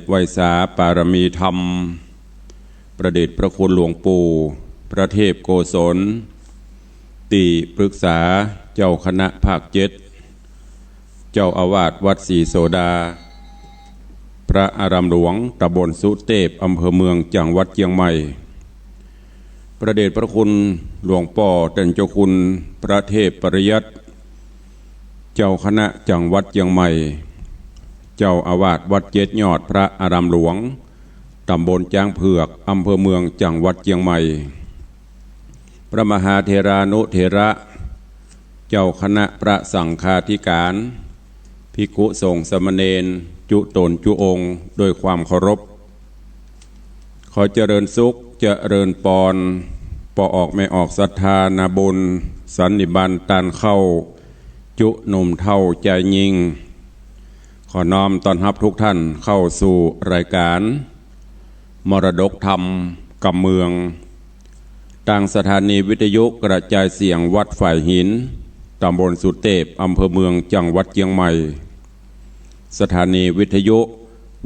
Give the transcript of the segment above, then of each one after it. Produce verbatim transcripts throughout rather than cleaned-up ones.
ไหว้สาปารมีธรรม พระเดชพระคุณหลวงปู่พระเทพโกศล ตี้ปรึกษาเจ้าคณะภาคเจ็ด เจ้าอาวาสวัดศรีโสดา พระอารามหลวงตำบลสุเตพ อำเภอเมือง จังหวัดเจียงใหม่ พระเดชพระคุณหลวงป้อต้านเจ้าคุณพระเทพปริยัติ เจ้าคณะจังหวัดเจียงใหม่ เจ้าอาวาสวัดเจ็ดยอด พระอารามหลวงตำบลจ๊างเผือก อำเภอเมือง จังหวัดเจียงใหม่ พระมหาเถรานุเถระ เจ้าคณะพระสังฆาธิการ ภิกขุสงฆ์สามเณร จุ๊ต๋นจุ๊องค์ ด้วยความเคารพ ขอเจริญสุขเจริญปอน ป้อออกแม่ออกศรัทธานาบุญ สันนิบาตต้านเข้า จุ๊หนุ่มเฒ่าจายญิง ขอน้อมต้อนฮับทุกท่านเข้าสู่รายการ มรดกธรรมกำเมือง ตางสถานีวิทยุกระจายเสียงวัดฝายหิน ตำบลสุเตพ อำเภอเมือง จังหวัดเจียงใหม่ สถานีวิทยุ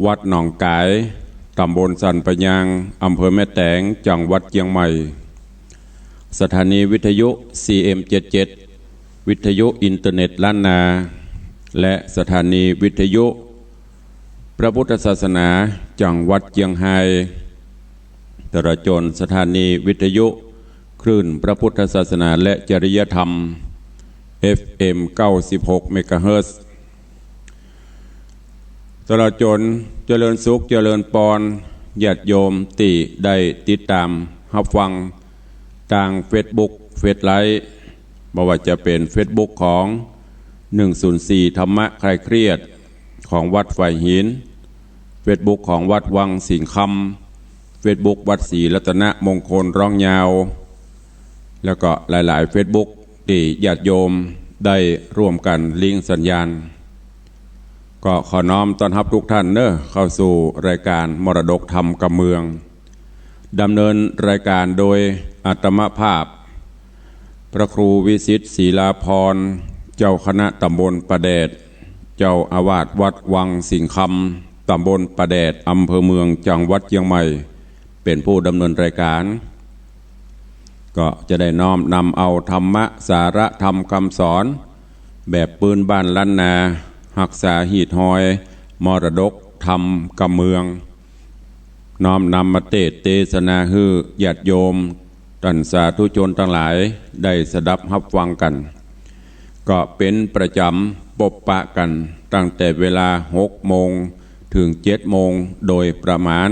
วัดหนองก๋าย ตำบลสันป่ายาง อำเภอแม่แตง จังหวัดเจียงใหม่ สถานีวิทยุ ซีเอ็มเจ็ดเจ็ด วิทยุอินเทอร์เน็ตล้านนา และสถานีวิทยุพระพุทธศาสนาจังหวัดเจียงฮาย ตลอดจ๋นสถานีวิทยุคลื่นพระพุทธศาสนาและจริยธรรม เอฟเอ็มเก้าสิบหกเมกะเฮิรตซ์ ตลอดจ๋นเจริญสุขเจริญปอน ญาติโยมตี้ได้ติดต๋ามฮับฟังตางเฟซบุ๊ก เฟซไลฟ์ บ่ว่าจะเป๋นเฟซบุ๊กของ หนึ่งศูนย์สี่ ธรรมะคลายเครียด ของวัดฝายหิน เฟซบุ๊กของวัดวังสิงห์คำ เฟซบุ๊กวัดศรีรัตนมงคลร้องยาว แล้วก็หลายๆ เฟซบุ๊กตี้ญาติโยมได้ร่วมกั๋นลิงก์สัญญาณ ก็ขอน้อมต้อนฮับทุกท่านเน้อ เข้าสู่รายการมรดกธรรมกำเมือง ดำเนินรายการโดยอาตมาภาพ พระครูวิสิทธิ์ ศิลาภรณ์ เจ้าคณะตำบลป่าแดด เจ้าอาวาสวัดวังสิงห์คำ ตำบลป่าแดด อำเภอเมือง จังหวัดเจียงใหม่ เป๋นผู้ดำเนินรายการ ก็จะได้น้อมนำเอาธรรมะ สาระธรรมกำสอน แบบปื้นบ้านล้านนา ฮักษาหีดฮอย มรดกธรรมกำเมือง น้อมนำมาเตสน์เตสนาหื้อญาติโยม ต้านสาธุชนตังหลายได้สดับฮับฟังกั๋น ก็เป๋นประจ๋ำปบปะกั๋นตั้งแต่เวลาหกโมงเถิงเจ็ดโมงโดยประมาณ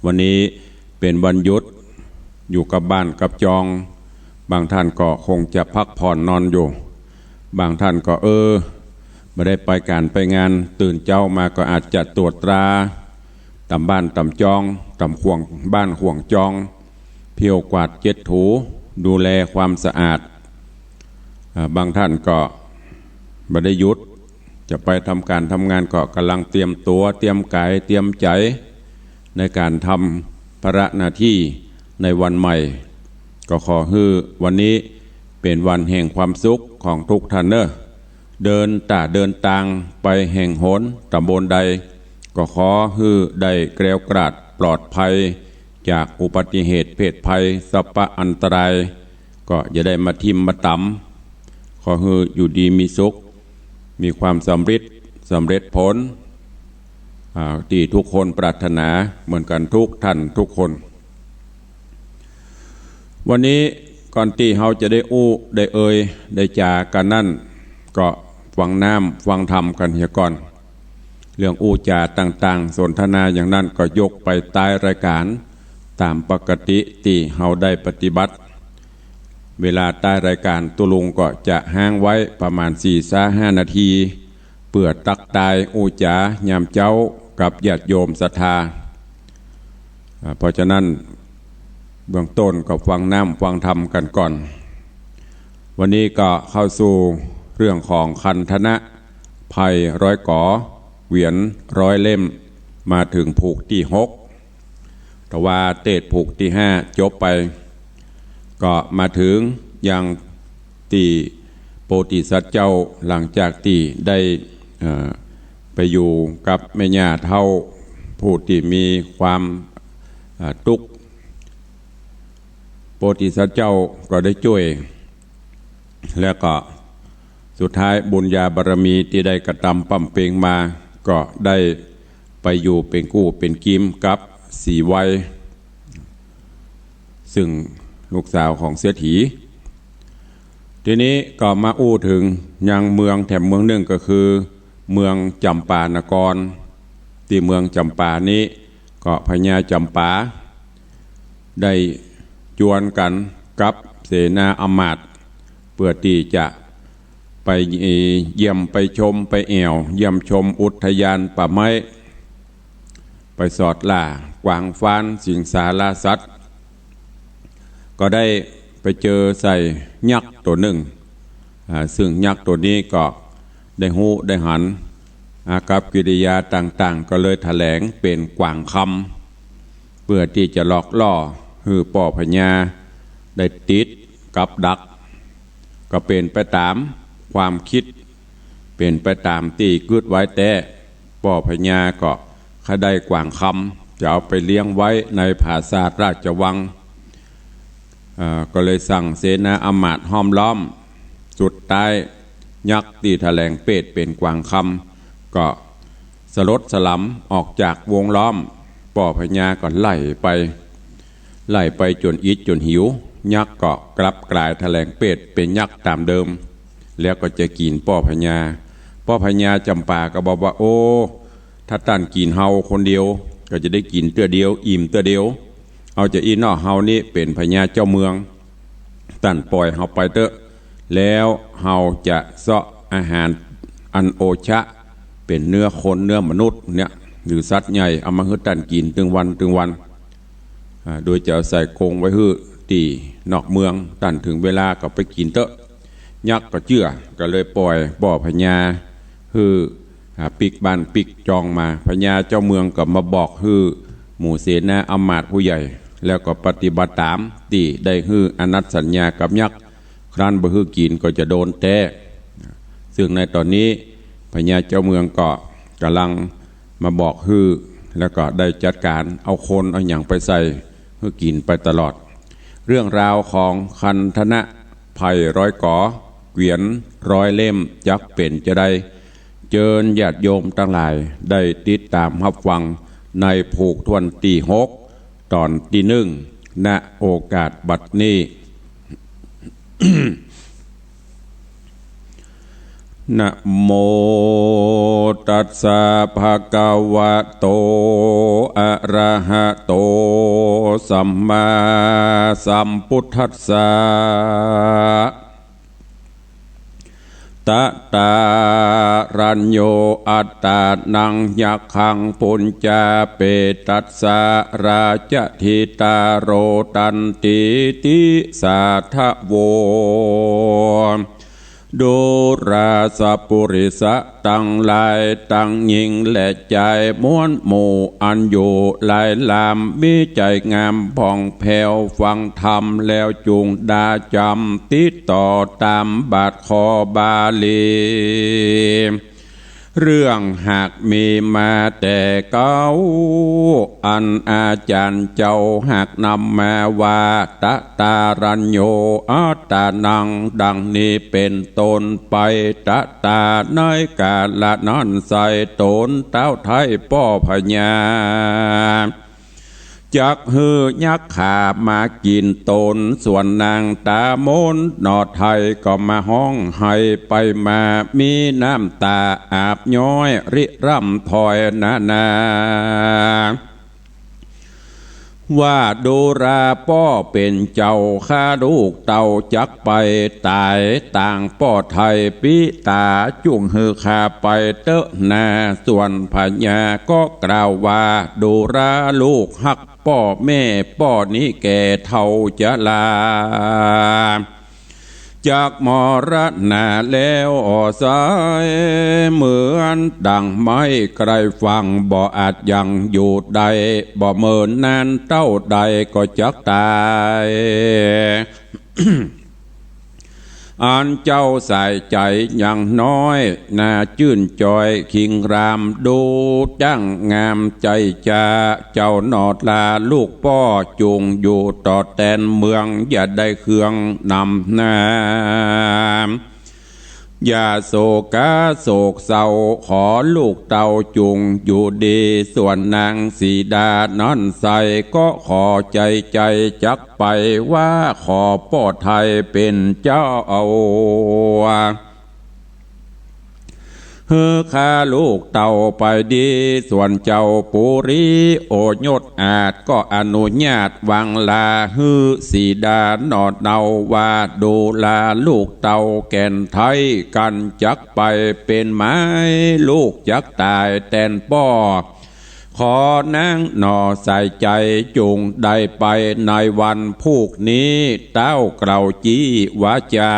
วันนี้เป๋นวันหยุด อยู่กับบ้านกับจอง บางท่านก็คงจะพักผ่อนนอนอยู่ บางท่านก็ เออ บ่ได้ไปก๋านไปงาน ตื่นเจ๊ามาก็อาจจะตรวจตรา ต๋ามบ้านต๋ามจอง ต๋ามข่วงบ้านข่วงจอง เผี้ยวกวาดเจ็ดถู ดูแลความสะอาด อ่า บางท่านก็บ่ได้หยุด จะไปทำก๋านทำงานก็ก่ำลังเตรียมตั๋ว เตรียมก๋าย เตรียมใจ๋ ในก๋านทำภาระหน้าตี้ในวันใหม่ ก็ขอหื้อวันนี้เป๋นวันแห่งความสุขของทุกท่านเน้อ เดินต้าเดินตางไปแห่งหนต๋ำบลใด ก็ขอหื้อได้แคล้วคลาดปลอดภัยจากอุบัติเหตุเพศภัยสัพพะอันตราย ก็อย่าได้มาทิ่มมาต๋ำ ขอหื้ออยู่ดีมีสุข มีความสำริด สำเร็จผล อ่า ตี้ทุกคนปรารถนาเหมือนกั๋นทุกท่านทุกคน วันนี้ก่อนตี้เฮาจะได้อู้ได้เอ่ยได้จ๋ากั๋นนั้น ก็ฟังน้ำฟังธรรมกั๋นเหียก่อน เรื่องอู้จ๋าต่างๆ สนทนาอย่างนั้นก็ยกไปต๊ายรายก๋านต๋ามปกติตี้เฮาได้ปฏิบัติ เวลาต๊ายรายก๋านตุ๊ลุงก็จะฮ้างไว้ประมาณสี่ซาห้านาที เปื้อตั๊กตายอู้จ๋ายามเจ๊ากับญาติโยมศรัทธา อ่า เพราะฉะนั้นเบื้องต้นก็ฟังน้ำฟังธรรมกั๋นก่อน วันนี้ก็เข้าสู่เรื่องของคันธนะไพร่ร้อยก๋อ เหวียนร้อยเล่ม มาเถิงผูกตี้หก แต่ว่าเตสน์ผูกตี้ห้าจบไป ก็มาเถิงยังตี้โพธิสัตว์เจ้า หลังจากตี้ได้ เอ่อ ไปอยู่กับแม่ย่าเฒ่าผู้ตี้มีความ อ่า ตุ๊กข์ โพธิสัตว์เจ้าก็ได้จ้วย แล้วก็สุดท้ายบุญญาบารมีตี้ได้กระตำบำเพ็งมา ก็ได้ไปอยู่เป๋นกู้เป๋นกิ๋มกับสีไว ซึ่งลูกสาวของเศรษฐี ทีนี้ก็มาอู้เถิงยังเมืองแถมเมืองนึ่งก็คือเมืองจำปานคร ตี้เมืองจำปานี้ก็พญาจำปาได้จวนกั๋นกับเสนาอำมาตย์ เปื้อตี้จะไปเยี่ยมไปชมไปแอ่วเยี่ยมชมอุทยานป่าไม้ ไปสอดหล้ากวางฟานสิงสาราสัตว์ ก็ได้ไปเจอใส่ยักษ์ตั๋วนึ่ง อ่า ซึ่งยักษ์ตั๋วนี้ก็ได้ฮู้ได้หัน อากัปกิริยาต่างๆ ก็เลยแถลงเป๋นกวางคำ เปื้อตี้จะหลอกล่อหื้อป้อพญาได้ติดกับดัก ก็เป๋นไปต๋ามความกึ๊ด เป๋นไปต๋ามตี้กึ๊ดไว้แต๊ ป้อพญาก็ใค่ได้กวางคำ จะเอาไปเลี้ยงไว้ในผาสาทราชวัง เอ่อ ก็เลยสั่งเสนาอำมาตย์ห้อมล้อม สุดท้ายยักษ์ตี้แถลงเปชเป๋นกวางคำ ก็สลดสลำออกจากวงล้อม ป้อพญาก็ไล่ไป ไล่ไปจ๋นอิดจ๋นหิว ยักษ์ก็กลับก๋ายแถลงเปชเป๋นยักษ์ต๋ามเดิม แล้วก็จะกิ๋นป้อพญา ป้อพญาจำปาก็บอกว่า โอ้ ถ้าต้านกิ๋นเฮาคนเดียว ก็จะได้กิ๋นเตื้อเดียว อิ่มเตื้อเดียว เอาจาอี้เนาะ เฮานี้เป๋นพญาเจ้าเมือง ต้านป่อยเฮาไปเต๊อะ แล้วเฮาจะเซาะอาหารอันโอชะ เป๋นเนื้อคนเนื้อมนุษย์เนี่ย หรือสัตว์ใหญ่ เอามาหื้อต้านกิ๋นตึงวันตึงวัน อ่า โดยจะเอาใส่กรงไว้หื้อตี้นอกเมือง ต้านเถิงเวลาก็ไปกิ๋นเต๊อะ ยักษ์ก็เจื้อ ก็เลยป่อยป้อพญาหื้อ อ่า ปิ๊กบ้านปิ๊กจองมา พญาเจ้าเมืองก็มาบอกหื้อหมู่เสนาอำมาตย์ผู้ใหญ่ แล้วก็ปฏิบัติต๋ามตี้ได้หื้ออนัตสัญญากับยักษ์ ครั้นบ่หื้อกิ๋นก็จะโดนแต๊ ซึ่งในต๋อนนี้พญาเจ้าเมืองก็ก่ำลังมาบอกหื้อ แล้วก็ได้จัดก๋านเอาคนเอาหยังไปใส่หื้อกิ๋นไปตลอด เรื่องราวของคันธนะไพร่ร้อยก๋อ เกวียนร้อยเล่ม จักเป๋นจาใด เจิญญาติโยมตังหลายได้ติดต๋ามฮับฟังในผูกถ้วนตี้หก ต๋อนตี้นึ่ง ณ โอกาสบัดนี้ นะโมตัสสะภะคะวะโต อะระหะโต สัมมาสัมพุทธัสสะ ตะตารัญโญ อัตตานัง ยักขัง ปุญจาเปตัสสะ ราชธิตาโร ตันติติสาทะโว ดูราสะปุริสะตังหลาย ตังญิงและจาย มวลหมู่อันอยู่หลายหลาม มีใจ๋งามผ่องแผ้ว ฟังธรรมแล้วจุ่งดาจ๋ำ ติดต่อต๋ามบาทคอบาลี เรื่องหากมีมาแต่เก๊า อันอาจ๋ารย์เจ้าหากนำมาว่า ตะตารัญโญ อัตตานัง ดังนี้เป๋นต้นไป ตะตา ในกาละนั้นไส้ ต๋นเต๊าไท้ป้อพญา จักหื้อยักขามากิ๋นต๋น ส่วนนางต๋ามนหน่อไท้ก็มาฮ้องไห้ไปมา มีน้ำต๋าอาบย้อยริร่ำถอยนานา ว่าดูราป้อเป๋นเจ้า ข้าลูกเต้าจักไปต๋ายตางป้อไท้ ปิต๋าจุ่งหื้อข้าไปเต๊อะนา ส่วนพญาก็กล่าวว่า ดูราลูกฮักป้อแม่ป้อนี้แก่เฒ่าจะลา จักมรณาแล้วอ้อไส้ เหมือนดั่งไม้ไกลฝั่ง บ่อาจยังอยู่ได้ บ่เมินนานเต้าใดก็จักต๋าย อันเจ้าใส่ใจ๋ยังน้อย น่าจื้นจอยคิงราม ดูจั้งงามใจ๋จา เจ้าหนอลาลูกป้อ จุ่งอยู่ต่อแตนเมือง อย่าได้เคืองนำหน้า อย่าโศกาโศกเศร้า ขอลูกเต้าจุ่งอยู่ดี ส่วนนางสีดานั้นใส่ ก็ขอใจ๋ใจ๋จักไปว่า ขอป้อไทยเป๋นเจ้า หื้อข้าลูกเต้าไปดี ส่วนเจ้าปุริโอยศอาจ ก็อนุญาตวางลา หื้อสีดาหนอเนาว่า ดูลาลูกเต้าแก่นไทย กั๋นจักไปเป๋นหมาย ลูกจักต๋ายแตนป้อ ขอนางหนอใส่ใจ๋ จุ่งได้ไปในวันพูกนี้ เต้ากล่าวจี้วาจา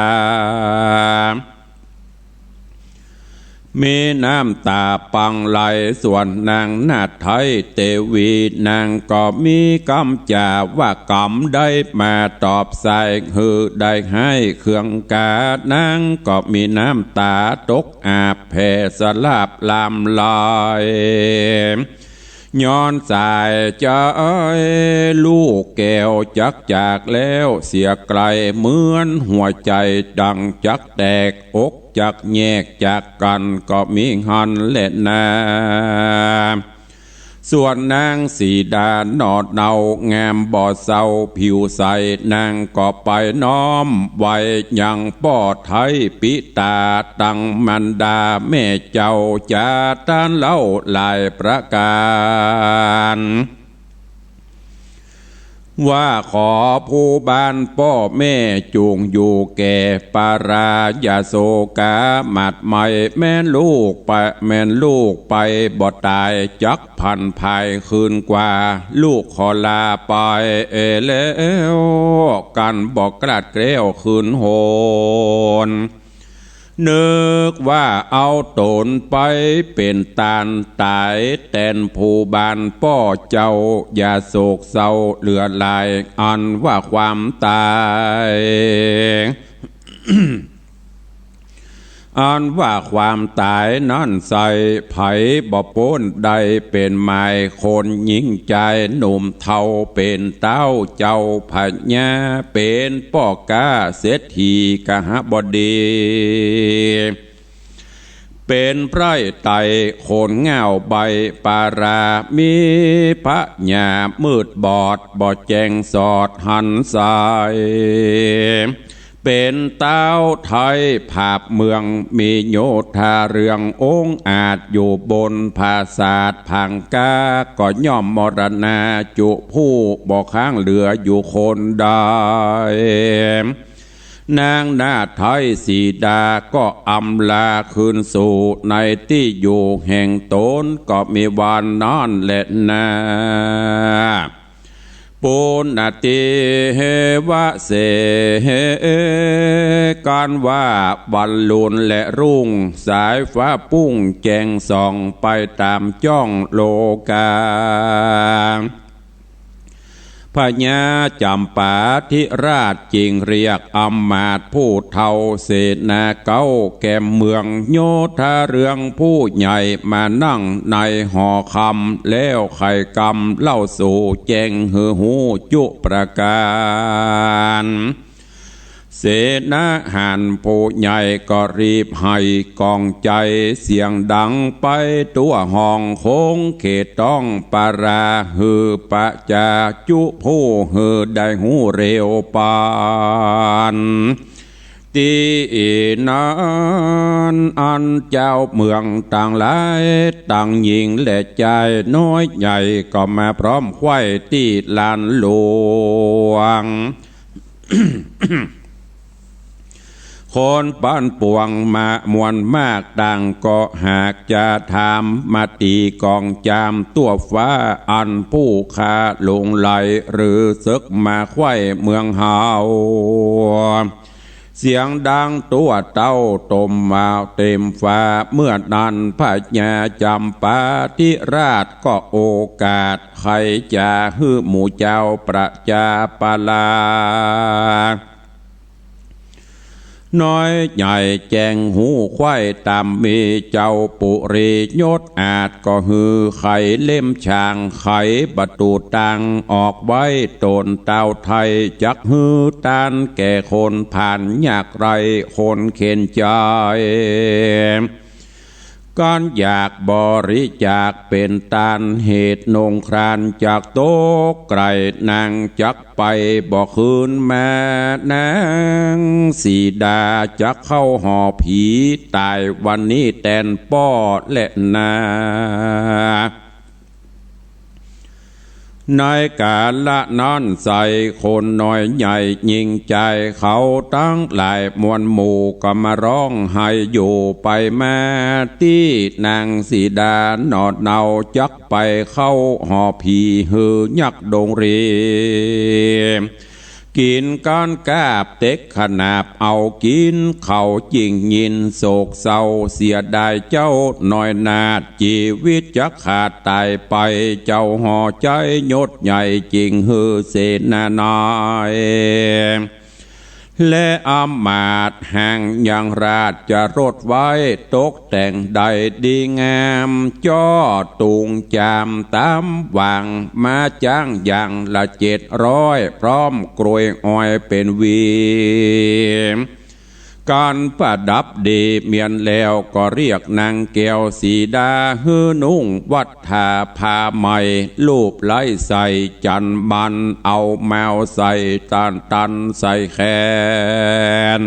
มีน้ำต๋าปังไหล ส่วนนางนาฏไทยเตวี นางก็มีกำจ๋าว่า กำได้มาตอบใส่ หื้อได้ให้เคืองกา นางก็มีน้ำต๋าตกอาบ แผ่สลาบลามไหล ย้อนสายใจ๋ ลูกแก้วจักจากแล้วเสียไกล เหมือนหัวใจ๋ดังจักแตก อกจักแยกจากกั๋น ก็มีหั้นแลนา ส่วนนางสีดาหนอเนา งามบ่เศร้าผิวใส นางก็ไปน้อมไหว้ยังป้อไทยปิต๋า ตังมารดาแม่เจ้าจ๋า ต้านเล่าหลายประก๋าน ว่าขอผู้บ้านป้อแม่จุ่งอยู่แก่ปารา อย่าโศกาหมัดไหม้ แม่นลูกไป แม่นลูกไปบ่ต๋าย จักผันผายคืนกว่า ลูกขอลาไปแล้ว กั๋นบ่กล้าแคล้วคืนหน นึกว่าเอาต๋นไปเป๋นต้านต๋ายแตนผู้บ้านป้อเจ้า อย่าโศกเศร้าเหลือหลาย อันว่าความต๋าย อันว่าความต๋ายนั้นใส่ ใผบ่ป๊นได้เป๋นหมาย คนหญิงจายหนุ่มเฒ่าเป๋นเต้า เจ้าพญาเป๋นป้อก๊าเศรษฐีกหบดี เป๋นไพร่ไตรคนง่าวใบ้ปารา มีพญามืดบอดบ่แจ้งสอดหันใส เป๋นต๊าวไทยผาบเมือง มีโยธาเรืององอาจ อยู่บนผาสาทผางก๊า ก็ย่อมมรณาจุผู้บ่ค้างเหลืออยู่คนใด นางนาฏไทยสีดาก็อำลาคืนสู่ในตี้อยู่แห่งต๋น ก็มีวันนั้นแลนา ปุณณติเวเส กั๋นว่าวันลุนและรุ่ง สายฟ้าปุ้งแจ้งส่องไปต๋ามจ้องโลกา พญาจ๋ำปาธิราชจึงเรียกอำมาตย์ผู้เฒ่า เสนาเก๊าแก่นเมือง โยธาเรืองผู้ใหญ่มานั่งในหอคำ แล้วไขกำเล่าสู่แจ้งหื้อฮู้จุประก๋าน เสนาหารผู้ใหญ่ก็รีบไห้กองใจ๋ เสียงดังไปทั่วห้อง คงเขตต้องปารา หื้อประจาจุผู้หื้อได้ฮู้เร็วปัน ตี้นั้นอันเจ้าเมืองตังหลาย ตังหญิงและจายน้อยใหญ่ ก็มาพร้อมไขว้ตี้ลานหลวง คนบ้านปวงมามวลมาก ต่างก็หากจะถามมาตีกองจาม ตั้วฟ้าอันผู้ข้าหลงไหล หรือเสิกมาไขว้เมืองเฮา เสียงดังตั้วเต้าตมมาเต็มฟ้า เมื่อนั้นพญาจ๋ำปาธิราชก็โอกาส ใค่จะหื้อหมู่เจ้าประจาปารา น้อยใหญ่แจ้งฮู้ใคว่ต๋ามมี เจ้าปุริยศอาจก็หื้อไขเล่มฉ่าง ไขประตู๋ตางออกไว้ ต๋นเต้าไทยจักหื้อตานแก่คนผ่านยากไร้ คนเข็ญใจ๋ ก๋านอยากบริจาคเป๋นตาน เหตุนงครานจักตกไกล นางจักไปบ่คืนมา นางสีดาจักเข้าหอผี ต๋ายวันนี้แตนป้อแลนา ในกาละนั้นใส่คนน้อยใหญ่ยิ่งใจ๋ เขาตังหลายมวลหมู่ก็มาฮ้องไห้อยู่ไปมา ตี้นางสีดาหนอเนาจักไปเข้าหอผี หื้อยักษ์ดงรี กิ๋นก้านกาบเต็กขนาบเอากิ๋น เขาจิ่งยินโศกเศร้าเสียดายเจ้าน้อยนาถ จีวิตจักขาดต๋ายไป เจ้าหอใจ๊ยศใหญ่จิ่งหื้อเสนาน้อย และอำมาตย์แห่งยังราชรสไว้ ตกแต่งได้ดีงาม จ้อตุงจามต๋ามหว่าง ม้าจ๊างอย่างละเจ็ดร้อย พร้อมกรวยออยเป๋นหวี ก๋านประดับดีเมียนแล้ว ก็เรียกนางแก้วสีดา หื้อนุ่งวัตถาผ้าใหม่ ลูบไล้ใส่จันทร์มัน เอาแมวใส่ตันตันใส่แขน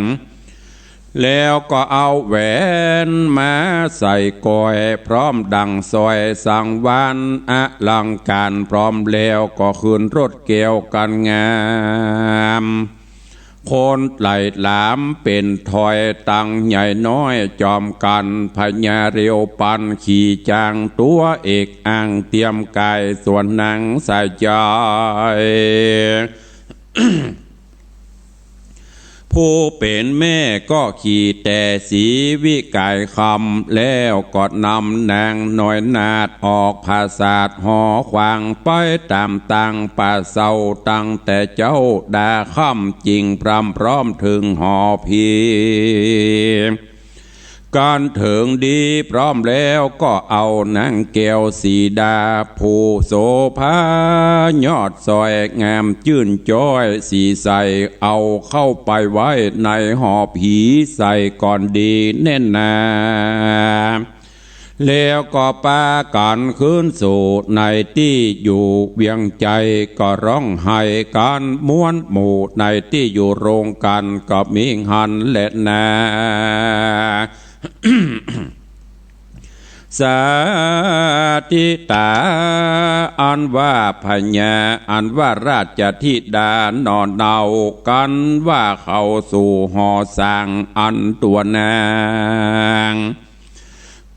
แล้วก็เอาแหวนมาใส่ก้อย พร้อมดั่งสร้อยสังวาลอลังก๋าน พร้อมแล้วก็ขึ้นรถแก้วก๋านงาม คนไหล่หลามเป๋นถ้อยตังใหญ่น้อย จอมกั๋นพญาเรียวปัน ขี่จ๊างตั๋วเอกอ้าง เตรียมก๋ายส่วนนางสายใจ๋ ผู้เป๋นแม่ก็ขี่แต่สีวิไกรคำ แล้วก็นำนางน้อยนาถออกผสาทหอขวาง ไปต๋ามตางป่าเซา ตั้งแต่เจ๊าดาค่ำจิ่งพร่ำพร้อมเถิงหอผี ก๋านเถิงดีพร้อมแล้วก็เอานางแก้วสีดา ผู้โสภายอดสร้อยงามจื้นจ้อยสีใส เอาเข้าไปไว้ในหอผีใส่ก่อนดีแน่นหนา แล้วก็ปากั๋นคืนสู่ในตี้อยู่เวียงใจ๋ ก็ฮ้องไห้กั๋นมวลหมู่ ในตี้อยู่โรงกั๋นก็มีหั้นแลนา สาธิตา อันว่าพญา อันว่าราชธิดาหนอเนา กั๋นว่าเข้าสู่หอสร้างอันตัวนาง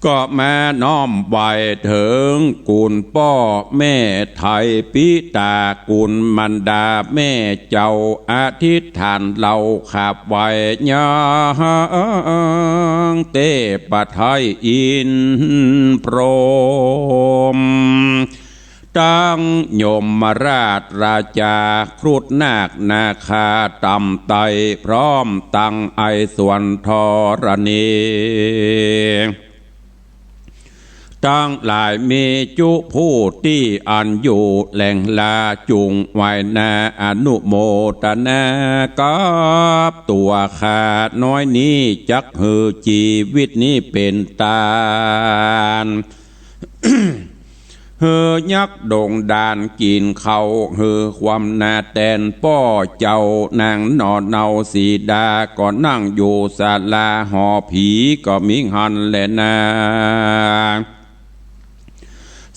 ก็มาน้อมไหว้เถิงกุณป้อแม่ไทยปิตา กุณมารดาแม่เจ้า อธิษฐานเฮาขาบไหว้ยังเตพไทยอินทร์พรหม ตังยมราชราจาครุฑนาคนาคาต่ำไต พร้อมตังไอสวรรค์ธรณี ตังหลายมีจุผู้ตี้อันอยู่แหล่งลา จุ่งไหว้นาอนุโมตนากับตั๋วข้าน้อยนี้ จักหื้อจีวิตนี้เป๋นตาน หื้อยักษ์ดงดานกิ๋นเข้า หื้อความนาแตนป้อเจ้านางหนอเนาสีดา ก็นั่งอยู่ศาลาหอผีก็มีหั้นแลนา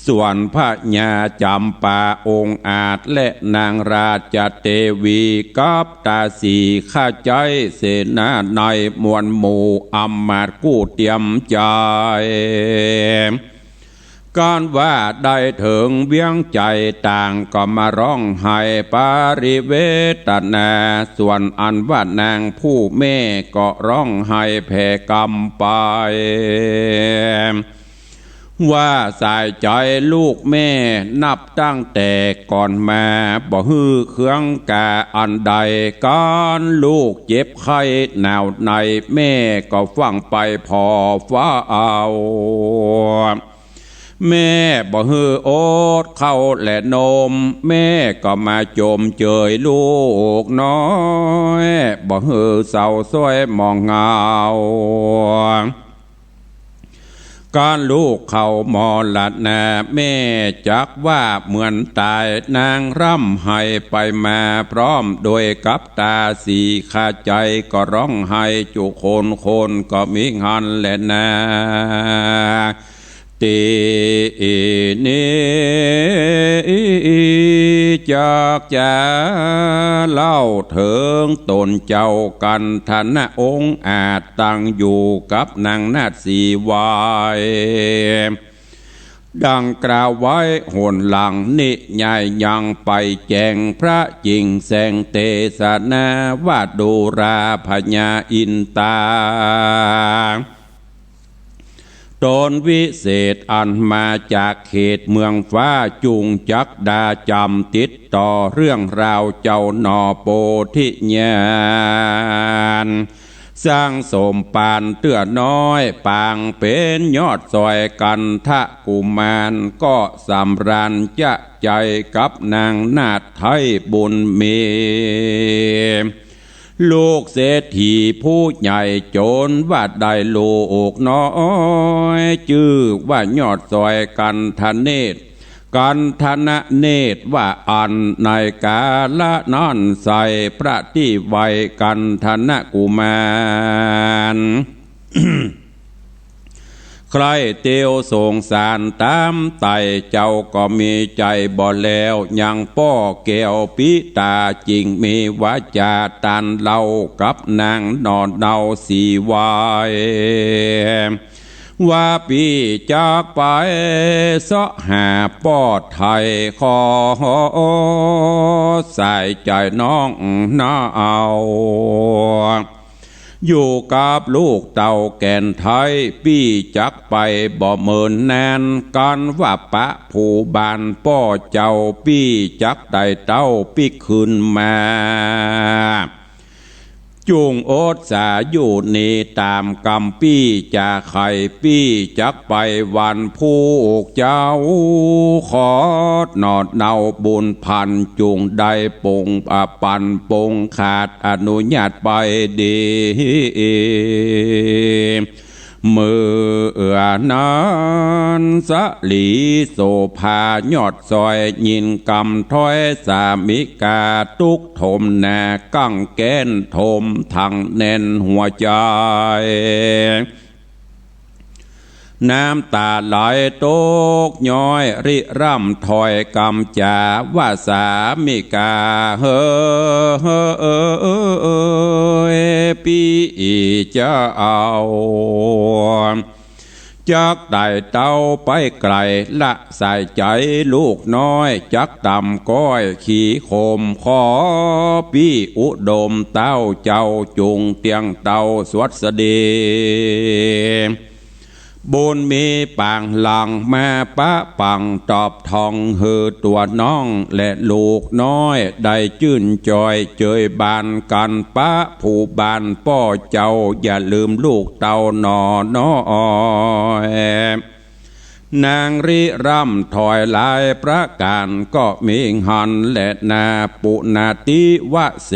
ส่วนพญาจ๋ำปาองอาจและนางราชเตวีกับตาสีข้าใจ๊เสนาในมวลหมู่อำมาตย์กู้เตรียมใจ๋ กั๋นว่าได้เถิงเวียงใจ๋ต่างก็มาฮ้องไห้ปริเวทนา ส่วนอันว่านางผู้แม่ก็ฮ้องไห้แผ่กำไป ว่าสายใจ๋ลูกแม่นับตั้งแต่ก่อนมา บ่หื้อเคืองกาอันใด ก๋านลูกเจ็บไข้หนาวใน แม่ก็ฟั่งไปผ่อฟ้าเอา แม่บ่หื้ออดข้าวและนม แม่ก็มาจมเจยลูกน้อย บ่หื้อเศร้าซ้อยหมองเหงา ก๋านลูกเข้ามรณา แม่จักว่าเหมือนต๋าย นางร่ำไห้ไปมาพร้อมโดยกับต๋าสี คาใจ๋ก็ร้องไห้จุคน คนก็มีหั้นแลนา ตี้นี้จักจะเล่าเถิงต๋นเจ้ากันทนะองอาจ ตั้งอยู่กับนางนาฏสีวาย ดังกล่าวไว้หนหลังนี้ ยายยังไปแจ้งพระจิ่งแสงเตสนา ว่าดูราพญาอินตา ต๋นวิเศษอันมาจากเขตเมืองฟ้า จุ่งจักดาจ๋ำติดต่อเรื่องราวเจ้าหน่อโปธิญาณ สร้างสมปานเตื้อน้อย ปางเป๋นยอดซอยกันทะกุมาร ก็สำราญจะใจ๋กับนางนาฏไท้บุญมี ลูกเศรษฐีผู้ใหญ่จน ว่าได้ลูกน้อย จื้อว่ายอดซอยกันทเนตร กันทนะเนตรว่าอั้น ในกาละนั้นไส้ พระตี้ไวกันทนะกุมาร ใคร่เตียวสงสารต๋ามไต่ เจ้าก็มีใจ๋บ่แล้ว ยังป้อแก้วปิต๋า จิ่งมีวาจ๋าตานเล่ากับนางหน่อเนาสีวาย ว่าปี้จักไปเสาะหาป้อไถ่ ขอสายใจ๋น้องนาเอา อยู่กับลูกเต้าแก่นไท้ ปี้จักไปบ่เมินนาน กันว่าปะผู้บ้านป้อเจ้า ปี้จักได้เต้าปิ๊กคืนมา จุ่งอดสาอยู่นี้ต๋ามกำปี้จาไข่ ปี้จักไปวันผู้เจ้า ขอหน่อเนาบุญพัน จุ่งได้ปงอปันปงขาดอนุญาตไปดี เมื่อนั้นสลีโสภายอดซอย ยินกำถ้อยสามิกา ตุ๊กถมหน้ากังแก้นถม ทั้งแน่นหัวใจ๋ น้ำต๋าไหลตกย้อย ริร่ำถ้อยกำจ๋า ว่าสามิกา เฮอ เฮอ เฮอ เฮอ ปี้จะเอา จักได้เต้าไปไก๋ละ สายใจ๋ลูกน้อย จักต่ำก้อยขี้ขม ขอปี้อุดมเต้าเจ้า จุ่งเตี้ยงเต้าสวัสดี บุญมีปางหลังมาปะปังตอบทอง หื้อตั๋วน้องและลูกน้อย ได้จื้นจอยเจยบานกั๋น ปะผู้บ้านป้อเจ้า อย่าลืมลูกเต้าหน่อน้อย นางริร่ำถ้อยหลายประก๋าน ก็มีหั้นแลนา ปุณาติวะเส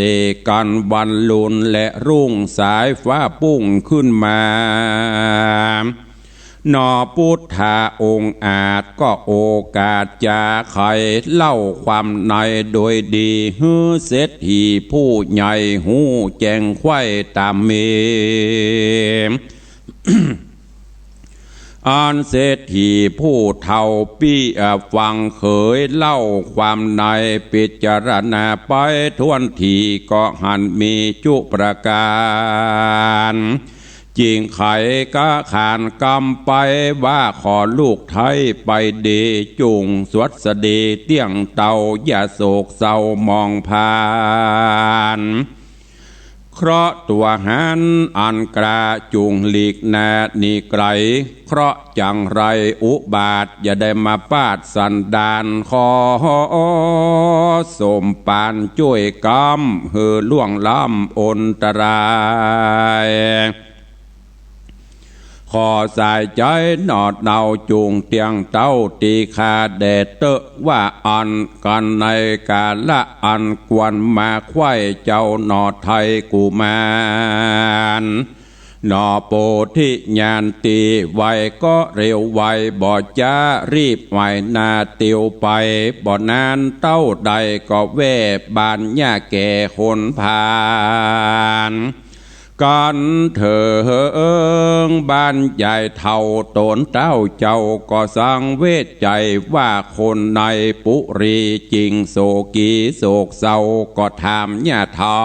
กั๋น วันลุนและรุ่งสายฟ้าปุ้งขึ้นมา หน่อปุทธาองค์อาจ ก็โอกาสจะไขเล่าความในโดยดี หื้อเศรษฐีผู้ใหญ่ฮู้แจ้งไขว้ต๋ามมี อันเศรษฐีผู้เฒ่าปี้ฟังเขยเล่าความใน พิจารณาไปถ้วนที ก็หันมีจุประก๋าน จิ่งไขกะขานกำไปว่า ขอลูกไท้ไปดี จุ่งสวัสดีเตี้ยงเต้า อย่าโศกเศร้าหมองผ่าน เคราะห์ตั๋วหันอันกล้าจุ่งหลีกหน้าหนีไก๋ เคราะห์จังไรอุบาทอย่าได้มาปาดสันดาน ขอสมปานจ้วยก๊ำหื้อล่วงล้ำอันตราย ขอสายใจ๋หนอเนาจุ่งเตี้ยงเต้าตี้ข้าแด่เต๊อะ ว่าอั้นกั๋น ในกาละอันควรมาใคว่เจ้าหนอไทยกุมาร หนอโปธิญาณตี้ไวก็เร็วไว บ่จ๊ารีบไหวนาเตียวไป บ่นานเต้าใดก็แว่บ้านย่าแก่คนพาล กั๋นเถิงบ้านยายเฒ่า ต๋นเต้าเจ้าก็สังเวชใจ๋ว่าคนในปุรีจิ่งโศกีโศกเศร้า ก็ถามย่าเฒ่า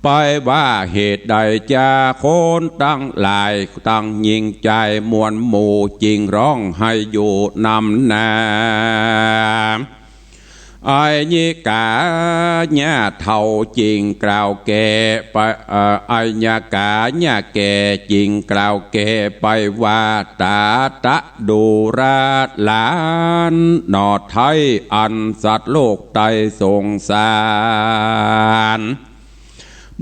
ไปว่าเหตุใดจาคนตังหลายตังญิงจายมวลหมู่จิ่งฮ้องไห้อยู่นำนา อัยยิกาย่าเฒ่าจิ่งกล่าวแก่ไป เอ่อ อัยยิกาย่าแก่จิ่งกล่าวแก่ไปว่า ตาตะดูราหลานหนอไทย อันสัตว์โลกไตสงสาร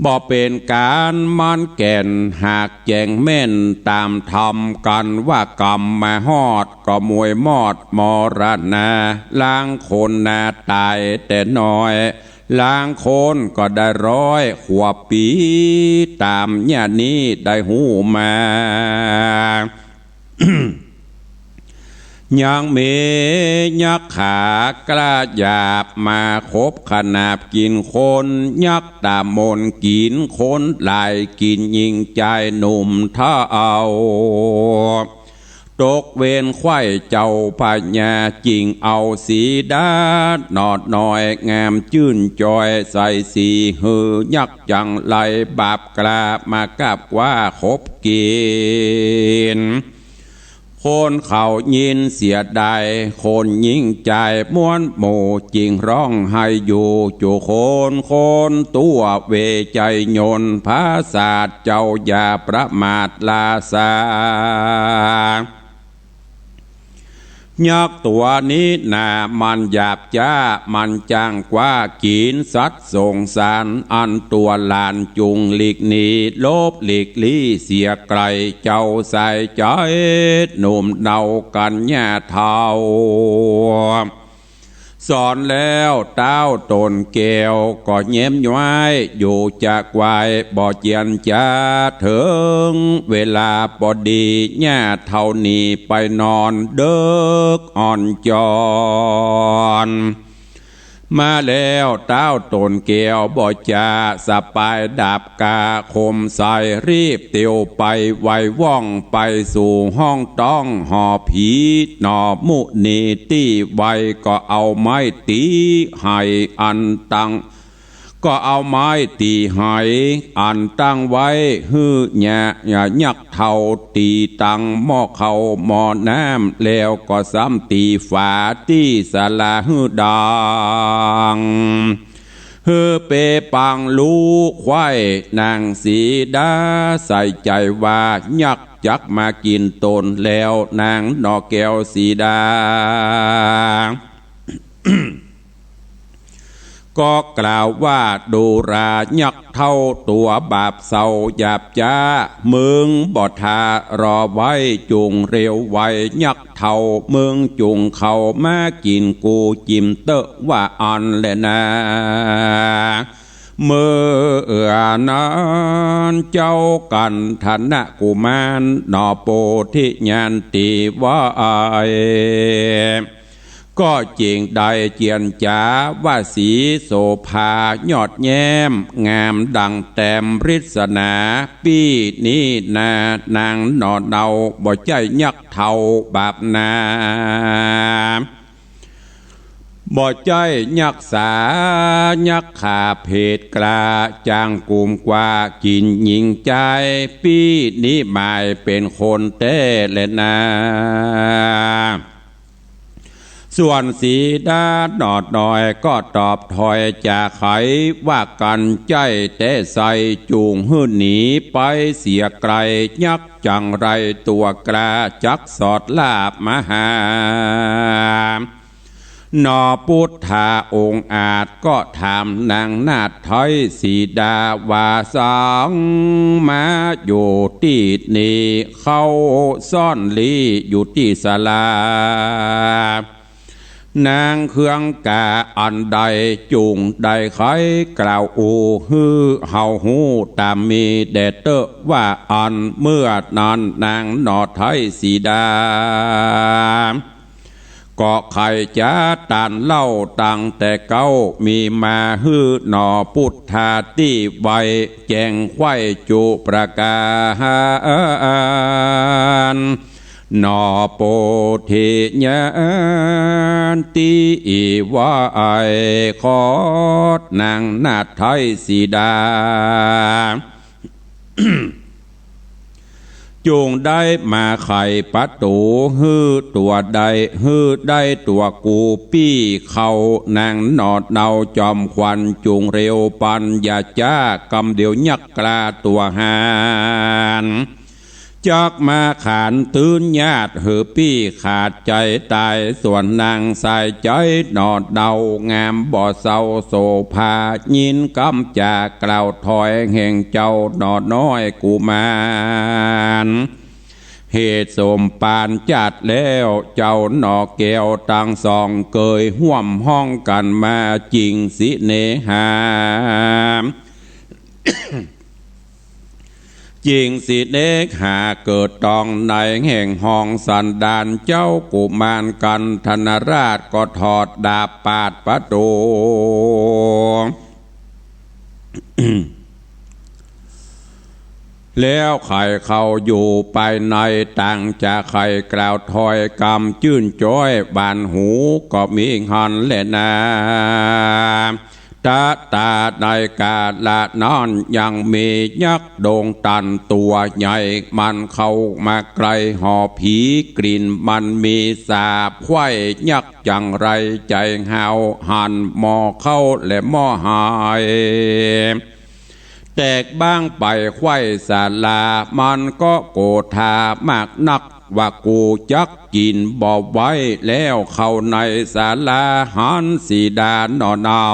บ่เป๋นก๋านมันแก่น หากแจ้งแม่นต๋ามธรรมกั๋นว่า กำมาฮอดก็มวยมอดมรณา ลางคนนาต๋ายแต่น้อย ลางคนก็ได้ร้อยขวบปี๋ ต๋ามย่านี้ได้ฮู้มา ยังมียักษ์ขากล้าหยาบมาขบขนาบกิ๋นคน ยักษ์ต๋ามนกิ๋นคนหลาย กิ๋นญิงจายหนุ่มเฒ่า ตกเวรใคว่เจ้าพญาจิ่งเอาสีดาหนอน้อยงามจื้นจอย ใส่สีหื้อยักษ์จังไรบาปกล้ามากราบว่าขบกิ๋น คนเขายินเสียดาย คนญิงจายมวลหมู่จิ่งฮ้องไห้อยู่จุคน คนตั๋วเวไจยนต์ พระศาสดาเจ้าอย่าประมาทราชา ยักษ์ตั๋วนี้นามันหยาบจ๊า มันจ้างกว้ากิ๋นสัตว์สงสาร อันตั๋วหลานจุ่งหลีกหนี หลบหลีกลี้เสียไก๋ เจ้าสายใจ๋หนุ่มเนากั๋นย่าเฒ่า สอนแล้วเต้าต๋นแก้วก็แย้มย้อยอยู่จะไกว บ่เจียนจ๋าเถิงเวลาปอดี ย่าเฒ่าหนีไปนอนเดิกอ่อนจอน มาแล้วเต้าต๋นแก้วบ่จ๋าสะปายดาบกล้าคมใส รีบเตียวไปไวว่องไปสู่ห้องต้องหอผี หนอมุนีตี้ไวก็เอาไม้ตี๋ไห้อันตั้ง ก็เอาไม้ตี๋ไห้อันตั้งไว้หื้อ ยะ ยักษ์เฒ่า ตี๋ตังหม้อข้าวหม้อน้ำ แล้วก็ซ้ำตี๋ฝาตี้ศาลาหื้อดัง หื้อเปปังลุไขว้ นางสีดาใส่ใจ๋ว่ายักษ์จักมากิ๋นต๋นแล้ว นางหนอแก้วสีดา ก็กล่าวว่า ดูรายักษ์เฒ่าตั๋วบาปเศร้าหยาบจ๊า มึงบ่ทารอไว้จุ่งเร็วไว ยักษ์เฒ่ามึงจุ่งเข้ามากิ๋นกูจิมเต๊อะว่าอั้นแลนา เมื่อนั้นเจ้ากันทะนะกุมารหนอโปธิญาณตี๋ไว ก็จิ่งได้เจียนจ๋าว่าสีโสภายอดแย้ม งามดั่งแต้มริสนา ปี้นี้นา นางหนอเนา บ่ใจ้ยักษ์เฒ่าบาปนา บ่ใจ้ยักษ์สา ยักษ์ขาเพศกล้า จ้างกุมกว้ากิ๋นญิงจาย ปี้นี้หมายเป๋นคนแต๊แลนา ส่วนสีดาหนอน้อยก็ตอบถ้อยจาไขว่า กั๋นใจ๊แต๊ไส้ จุ่งหื้อหนีไปเสียไกล ยักษ์จั๋งไรตั๋วกล้า จักสอดลาบมาหา หนอปุทธาองค์อาจก็ถามนางนาฏไทยสีดาว่า สังมาอยู่ตี้นี่ เข้าซ่อนลี้อยู่ตี้ศาลา นางเคืองกาอันใด จุ่งได้ไขกล่าวอู้ หื้อเฮาฮู้ต๋ามมีแด่เต๊อะว่า อันเมื่อนั้นนางหนอไทยสีดา ก็ใค่จ๋าตานเล่า ตั้งแต่เก๊ามีมา หื้อหนอปุทธาตี้ไว แจ้งไขว้จุประก๋าน หนอโปธิญาณตี้ว่าไอ ขอดนางนาฏไทยสีดา จุ่งได้มาไขประตู๋ หื้อตั๋วได้ หื้อได้ตั๋วกูปี้เข้า นางหนอเนาจอมขวัญ จุ่งเร็วปัญญาจ๊า กำเดียวยักษ์กล้าตั๋วหาญ จักมาขานตื้นญาติ หื้อปี้ขาดใจ๋ต๋าย ส่วนนางสายใจ๋หนอเนา งามบ่เซาโสภา ยินกำจากล่าวถ้อย แห่งเจ้าหนอน้อยกุมาร เหตุสมปานจัดแล้ว เจ้าหนอแก้วตังสอง เกยฮ่วมฮ้องกั๋นมา จิ่งสิเนหา จิ่งสิเนหาเกิดตองใน แห่งห้องสันดาน เจ้ากุมารกัณฑนราช ก็ถอดดาบปาดประตู๋ แล้วไขเข้าอยู่ภายใน ต่างจากไขกล่าวถ้อย กำจื้นจ๊อยบานหู ก็มีหั้นแลนา ตะตาในกาละนั้น ยังมียักษ์ดงตันตั๋วใหญ่ มันเข้ามาใก้หอผี กลิ่นมันมีสาบ ไขว้ยักษ์จั๋งไรใจ๋ฮ้าว หันหม้อข้าวและหม้อหาย แตกบ้างไปไขว้ศาลา มันก็โกธามากนัก ว่ากูจักกิ๋นบ่ไหวแล้ว เข้าในศาลาหันสีดาหนอเนา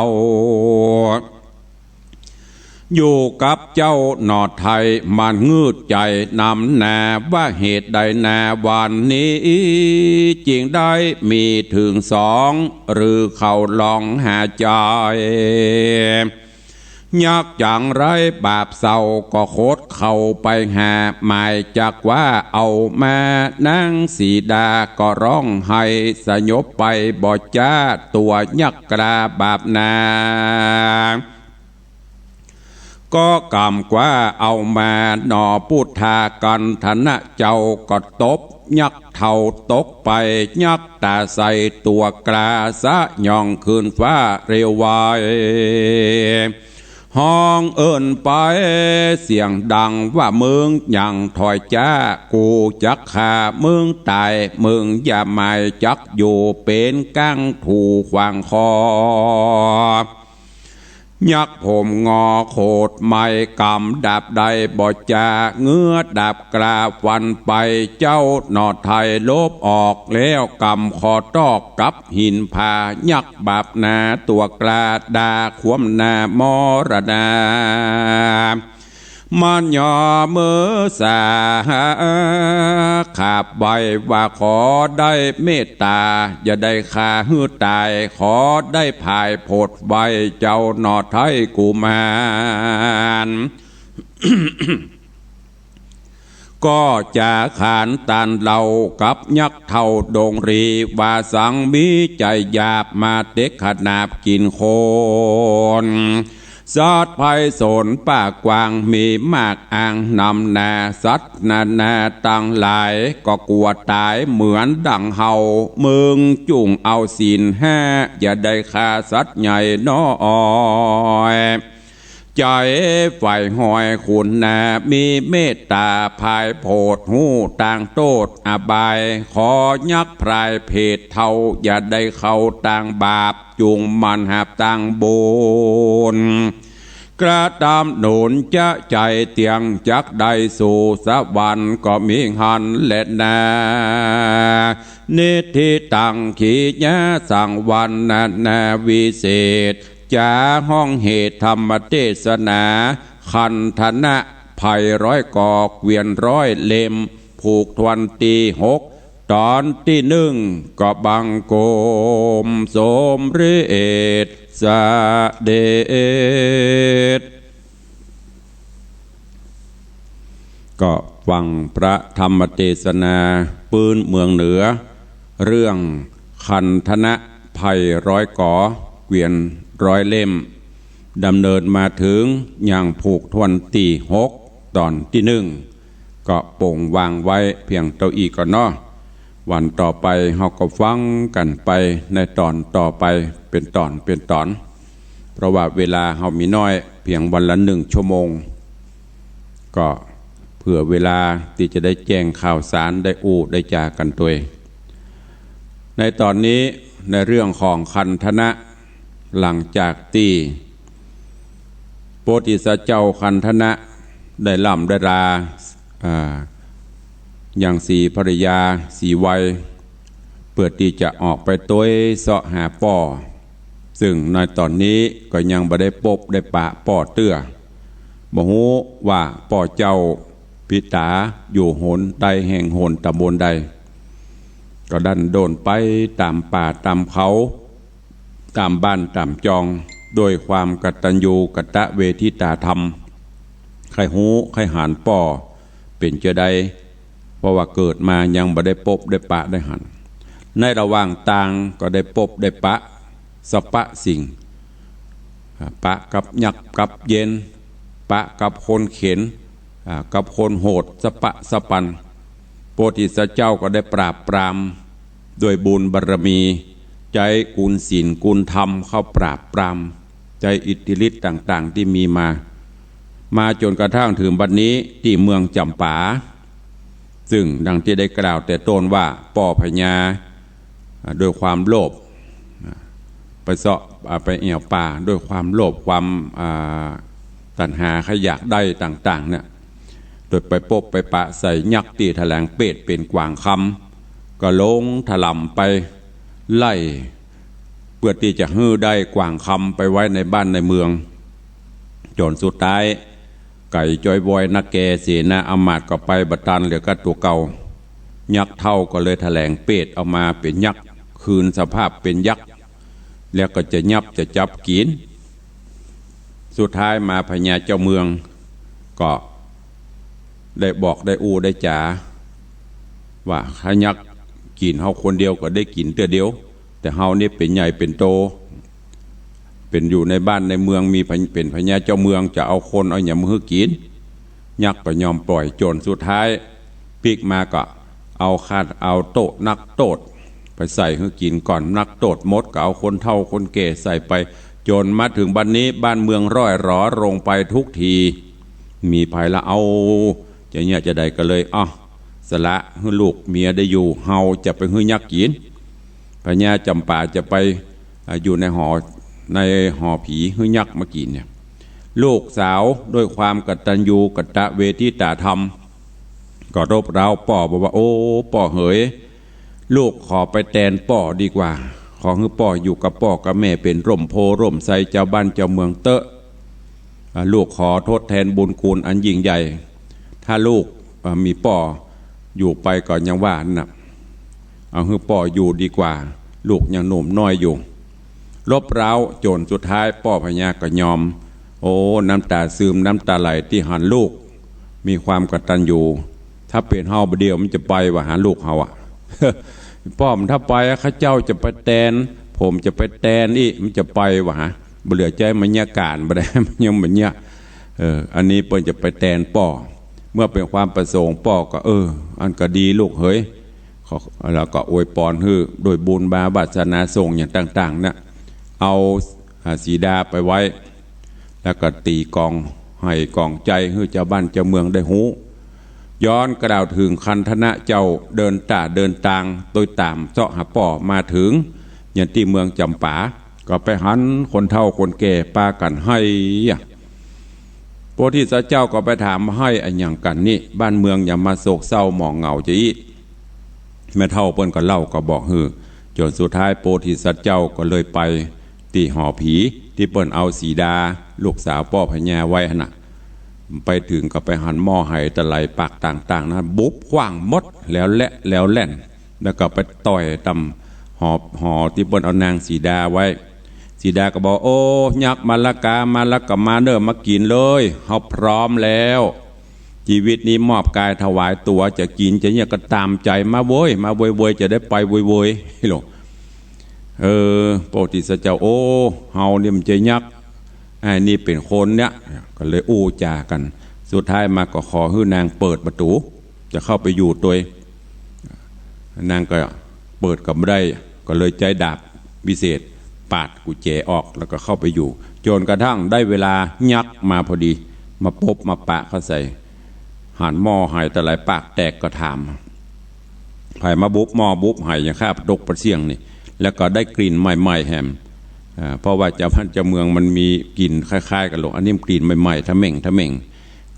อยู่กับเจ้าหนอไทย มันงืดใจ๋นำนา ว่าเหตุใดนาวันนี้ จิ่งได้มีเถิงสอง หรือเขาลองหาใจ๋ ยักษ์จั๋งไรบาปเศร้า ก็ขดเข้าไปหา หมายจักว่าเอามา นางสีดาก็ฮ้องไห้สยบไปบ่จ๊า ตั๋วยักษ์กล้าบาปนา ก็กำกว้าเอามา หนอปุทธากัณฑนะเจ้า ก็ตบยักษ์เฒ่าตกไป ยักษ์ต๋าใส่ตั๋วกล้า สะหย่องขึ้นฟ้าเร็วไว ฮ้องเอิ้นไปเสียงดังว่า มึงยังถอยจ๊า กูจักฆ่ามึงต๋าย มึงอย่าหมายจักอยู่ เป๋นก้างถูขวางคอ ยักษ์ผมงอโขดไหม้ กำดาบได้บ่จ๊า เงื้อดาบกล้าฟันไป เจ้าหนอไทยหลบออกแล้ว กำคอตอกกับหินผา ยักษ์บาปนาตั๋วกล้า ด่าคว่ำหน้ามรณา มันยอมือสาขาบไหว้ว่า ขอได้เมตต๋า อย่าได้ฆ่าหื้อต๋าย ขอได้ผายโผดไว้ เจ้าหนอไทยกุมาร ก็จ๋าขานตานเล่ากับยักษ์เฒ่าดงรี ว่าสังมีใจ๋หยาบ มาเต็กขนาบกิ๋นคน สัตว์ไพศาลป่ากว้าง มีมากอ่างนำหน้า สัตว์นานาตังหลาย ก็กลัวต๋ายเหมือนดังเฮา มึงจุ่งเอาศีลห้า อย่าได้ฆ่าสัตว์ใหญ่น้อย เ ใจ๋ใฝ่ห้อยคุณนา มีเมตต๋าผายโผด ฮู้ตางโต้ษอบาย ขอยักษ์พรายเผดเทา อย่าได้เข้าตางบาป จุ่งหมั่นหาบตางบุญ กระตำหนุนจะใจ๋เตียง จักได้สู่สวรรค์ ก็มีหั้นแลนา นิทธิตัง ขียะสังวรรณนาวิเศษ จ๋าฮ้องเหตุธรรมเตสนา คันธนะไพร้อยก่อ เกวียนร้อยเล่ม ผูกถ้วนตี้หก ต๋อนตี้นึ่ง ก็บังคมสมเร็จเสด็จ ก็ฟังพระธรรมเตสนาปื๊นเมืองเหนือ เรื่องคันธนะไพร้อยก่อ เกวียนร้อยเล่ม ดำเนินมาเถิงยังผูกถ้วนตี้หก ต๋อนตี้นึ่ง ก็ป่งวางไว้เปียงเต้าอี้ก่อนเนาะ วันต่อไปเฮาก็ฟังกั๋นไปในต๋อนต่อไป เป๋นต๋อนเป๋นต๋อน เพราะว่าเวลาเฮามีน้อย เปียงวันละนึ่งชั่วโมง ก็เผื่อเวลาตี้จะได้แจ้งข่าวสาร ได้อู้ได้จ๋ากั๋นตวย ในต๋อนนี้ ในเรื่องของคันธนะ หลังจากตี้โพธิสัตว์เจ้าคันธนะได้ร่ำได้ลา อ่า ยังสีภรรยาสีวัย เปื้อตี้จะออกไปตวยเซาะหาป้อ ซึ่งในต๋อนนี้ก็ยังบ่ได้ปบได้ปะป้อเตื้อ บ่ฮู้ว่าป้อเจ้าปิต๋าอยู่หนใดแห่งหนต๋ำบลใด ก็ดั้นด้นไปต๋ามป่าต๋ามเขา ต๋ามบ้านต๋ามจอง ด้วยความกตัญญูกตเวทิตาธรรม ใค่ฮู้ใค่หันป้อเป๋นจาใด เพราะว่าเกิดมายังบ่ได้ปบได้ปะได้หัน ในระหว่างตางก็ได้ปบได้ปะสรรพสิ่ง อ่า ปะกับยักษ์กับเย็น ปะกับคนเข็ญ อ่า กับคนโหดสะปะสะปัน โพธิสัตว์เจ้าก็ได้ปราบปราม ด้วยบุญบารมี ใจ๊กุณศีลกุณธรรมเข้าปราบปราม ใจ๊อิทธิฤทธิ์ต่างๆ ตี้มีมา มาจ๋นกระทั่งเถิงบัดนี้ตี้เมืองจ๋ำปา ซึ่งดังตี้ได้กล่าวแต่ต้นว่าป้อพญา อ่า ด้วยความโลภ อ่า ไปเซาะ อ่า ไปแอ่วป่าด้วยความโลภ ความ อ่า ตัณหาใค่อยากได้ต่างๆ เนี่ย โดยไปปบไปปะใส่ยักษ์ตี้ถลางเปตเป๋นกวางคำ ก็ลงถล่มไปไล่ เปื้อตี้จะหื้อได้กวางคำไปไว้ในบ้านในเมือง จ๋นสุดท้าย ไก๋จ้อยวอยนักแก เสนาอำมาตย์ก็ไปบ่ตัน เหลือก้าตั๋วเก่า ยักษ์เฒ่าก็เลยถลางเปตเอามาเป๋นยักษ์ คืนสภาพเป๋นยักษ์ แล้วก็จะยับจะจับกิ๋น สุดท้ายมาพญาเจ้าเมืองก็ได้บอกได้อู้ได้จ๋าว่า ถ้ายักษ์กิ๋นเฮาคนเดียวก็ได้กิ๋นเตื้อเดียว แต่เฮานี่เป๋นใหญ่เป๋นโต เป๋นอยู่ในบ้านในเมือง มีพญ- เป๋นพญาเจ้าเมือง จะเอาคนเอาหยังมาหื้อกิ๋น ยักษ์ก็ยอมป่อย จ๋นสุดท้ายปิ๊กมาก็เอาฆาต- เอาโต้ษ นักโต้ษไปใส่หื้อกิ๋นก่อน นักโต้ษหมดก็เอาคนเฒ่าคนแก่ใส่ไป จ๋นมาเถิงบัดนี้บ้านเมืองร่อยหรอลงไปทุกที มีภัยละ เอา จะเยียะจาใดก็เลย อ้อ สละหื้อลูกเมียได้อยู่ เฮาจะไปหื้อยักษ์กิ๋น พญาจ๋ำปาจะไป อ่า อยู่ในหอ ในหอผี หื้อยักษ์มากิ๋นเนี่ย ลูกสาวด้วยความกตัญญูกตเวทิตาธรรม ก็รบเร้าป้อบอกว่า โอ้ ป้อเหย ลูกขอไปแตนป้อดีกว่า ขอหื้อป้ออยู่กับป้อกับแม่ เป๋นร่มโพธิ์ร่มไทรเจ้าบ้านเจ้าเมืองเต๊อะ อ่า ลูกขอทดแทนบุญคุณอันยิ่งใหญ่ ถ้าลูก อ่า มีป้ออยู่ไปก็ยังว่านั่นน่ะ เอาหื้อป้ออยู่ดีกว่า ลูกยังหนุ่มน้อยอยู่ รบเร้าจ๋นสุดท้ายป้อพญาก็ยอม โอ้ น้ำต๋าซึมน้ำต๋าไหลตี้หันลูก มีความกตัญญู ถ้าเป๋นเฮาบ่าเดี่ยวมันจะไปวะหาลูกเฮาอะ ป้อมันถ้าไปอะ ข้าเจ้าจะไปแตน ผมจะไปแตนอี้ มันจะไปวะหา บ่เหลือใจ๊มันเยียะก๋านบ่ได้ มันยังบ่เยียะ เออ อันนี้เปิ้นจะไปแตนป้อ เมื่อเป๋นความประสงค์ป้อก็ เออ อันก็ดีลูกเหย ขอ- แล้วก็อวยปอนหื้อด้วยบุญบาวาสนาส่งอย่างต่างๆ น่ะ เอา อ่า สีดาไปไว้ แล้วก็ตี๋กองไห้กองใจ๋หื้อจาวบ้านจาวเมืองได้ฮู้ ย้อนกล่าวเถิงคันธนะเจ้าเดินต้าเดินตางโตยต๋ามเซาะหาป้อมาเถิง ยังตี้เมืองจ๋ำปา ก็ไปหันคนเฒ่าคนแก่ปากั๋นไห้อะ โพธิสัตว์เจ้าก็ไปถาม ไห้อะหยังกั๋นนี่ บ้านเมืองหยังมาโศกเศร้าหมองเหงาจาอี้ แม่เฒ่าเปิ้นก็เล่าก็บอกหื้อ จ๋นสุดท้ายโพธิสัตว์เจ้าก็เลยไปตี้หอผี ตี้เปิ้นเอาสีดาลูกสาวป้อพญาไว้หั้นน่ะ ไปเถิงก็ไปหันหม้อไหตะไหลปากต่างๆ นั้นบุบขว้างหมด แล้วแหละแล้วแหล่น แล้วก็ไปต่อยตำหอ หอตี้เปิ้นเอานางสีดาไว้ สีดาก็บอก โอ้ ยักษ์มาละกา มาละกา มาเน่อ มากิ๋นเลย เฮาพร้อมแล้ว จีวิตนี้มอบกายถวายตั๋ว จะกิ๋นจะเยียะก็ต๋ามใจ๋ มาโว้ย มาโวยๆ จะได้ไปโวยๆ หลง เออ โพธิสัตว์เจ้า โอ้ เฮานี่มันจะยักษ์ ไอ้นี่เป๋นคนเนี่ย ก็เลยอู้จ๋ากั๋น สุดท้ายมาก็ขอหื้อนางเปิดประตู๋ จะเข้าไปอยู่ตวย นางก็เปิดก็บ่ได้ ก็เลยใจ๊ดาบวิเศษปาดกุญแจออก แล้วก็เข้าไปอยู่ จ๋นกระทั่งได้เวลายักษ์มาพอดี มาปบมาปะเข้าใส่ หันหม้อไหตะไหลปากแตกก็ถาม ใผมาบุบหม้อบุบไหอย่างข้าปะตกปะเสี้ยงนี่ แล้วก็ได้กลิ่นใหม่ๆ แหม อ่า เพราะว่าจาวบ้านจาวเมืองมันมีกลิ่นคล้ายๆ กั๋นหลง อันนี้มันกลิ่นใหม่ๆ ทะเม่งทะเม่ง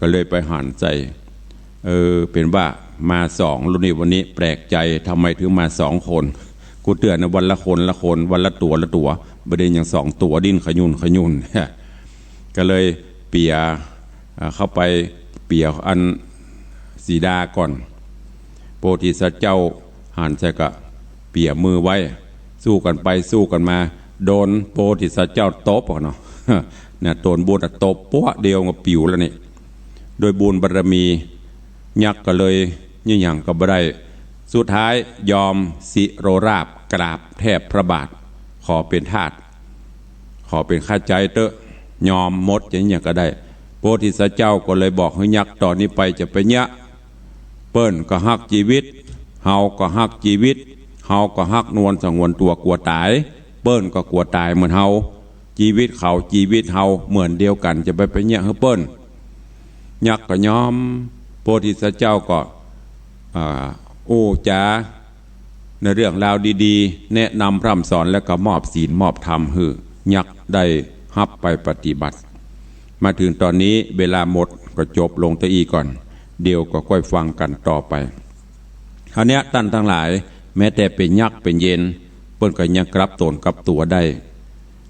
ก็เลยไปหันใส่ เออ เป๋นว่ามาสองแล้วนี่ วันนี้แปลกใจ๋ ทำไมเถิงมาสองคน กู้เตื้อนะวันละคนละคน วันละตั๋วละตั๋ว บ่ได้หยังสองตั๋วดิ้นขยุนขยุน ก็เลยเปีย อ่า เข้าไปเปียอันสีดาก่อน โพธิสัตว์เจ้าหันใส่ก็เปียมือไว้ สู้กั๋นไปสู้กั๋นมา โดนโพธิสัตว์เจ้าตบอะเนาะ เนี่ยโตนบุญอะตบปั๊วเดียวก็ปิ๋วแล้วนี่ โดยบุญบารมี ยักษ์ก็เลยเยียะหยังก็บ่ได้ สุดท้ายยอมสิโรราบกราบแทบพระบาท ขอเป๋นทาส ขอเป๋นข้าใจ๊เต๊อะ ยอมหมดจะเยียะหยังก็ได้ โพธิสัตว์เจ้าก็เลยบอกหื้อยักษ์ ต่อนี้ไปจะไปเยียะ เปิ้นก็ฮักจีวิต เฮาก็ฮักจีวิต เฮาก็ฮักนวลสงวนตั๋วกั๋วต๋าย เปิ้นก็กั๋วต๋ายเหมือนเฮา จีวิตเขาจีวิตเฮาเหมือนเดียวกั๋น จะไปไปเยียะหื้อเปิ้น ยักษ์ก็ยอม โพธิสัตว์เจ้าก็ อ่า อู้จ๋าในเรื่องราวดีๆ แนะนำพร่ำสอน แล้วก็มอบศีลมอบธรรมหื้อยักษ์ได้ฮับไปปฏิบัติ มาเถิงต๋อนนี้เวลาหมดก็จบลงเต้าอี้ก่อน เดี๋ยวก็ก้อยฟังกั๋นต่อไป คราวเนี้ยต้านตังหลาย แม้แต่เป๋นยักษ์เป๋นเยน เปิ้นก็ยังกลับต๋นกลับตั๋วได้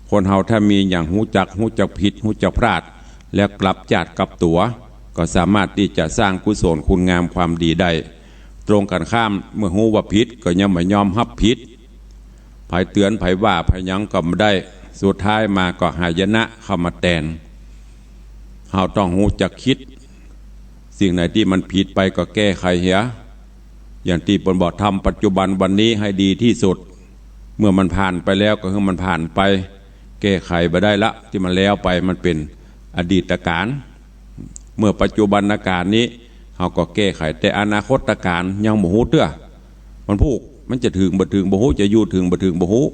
คนเฮาถ้ามีหยังฮู้จัก ฮู้จักผิด ฮู้จักพลาด แล้วกลับจาติกลับตั๋ว ก็สามารถตี้จะสร้างกุศลคุณงามความดีได้ ตรงกั๋นข้าม เมื่อฮู้ว่าผิดก็ยังบ่ยอมฮับผิด ใผเตื๋อน ใผว่า ใผหยังก็บ่ได้ สุดท้ายมาก็หายนะเข้ามาแตน เฮาต้องฮู้จักคิด สิ่งไหนตี้มันผิดไปก็แก้ไขเหีย อย่างตี้เปิ้นบอก ทำปัจจุบันวันนี้ให้ดีที่สุด เมื่อมันผ่านไปแล้วก็หื้อมันผ่านไป แก้ไขบ่ได้ละ ตี้มันแล้วไปมันเป๋นอดีตกาล เมื่อปัจจุบันกาลนี้ เฮาก็แก้ไข แต่อนาคตกาลยังบ่ฮู้เตื้อ มันพูก มันจะเถิงบ่เถิงบ่ฮู้ จะอยู่เถิงบ่เถิงบ่ฮู้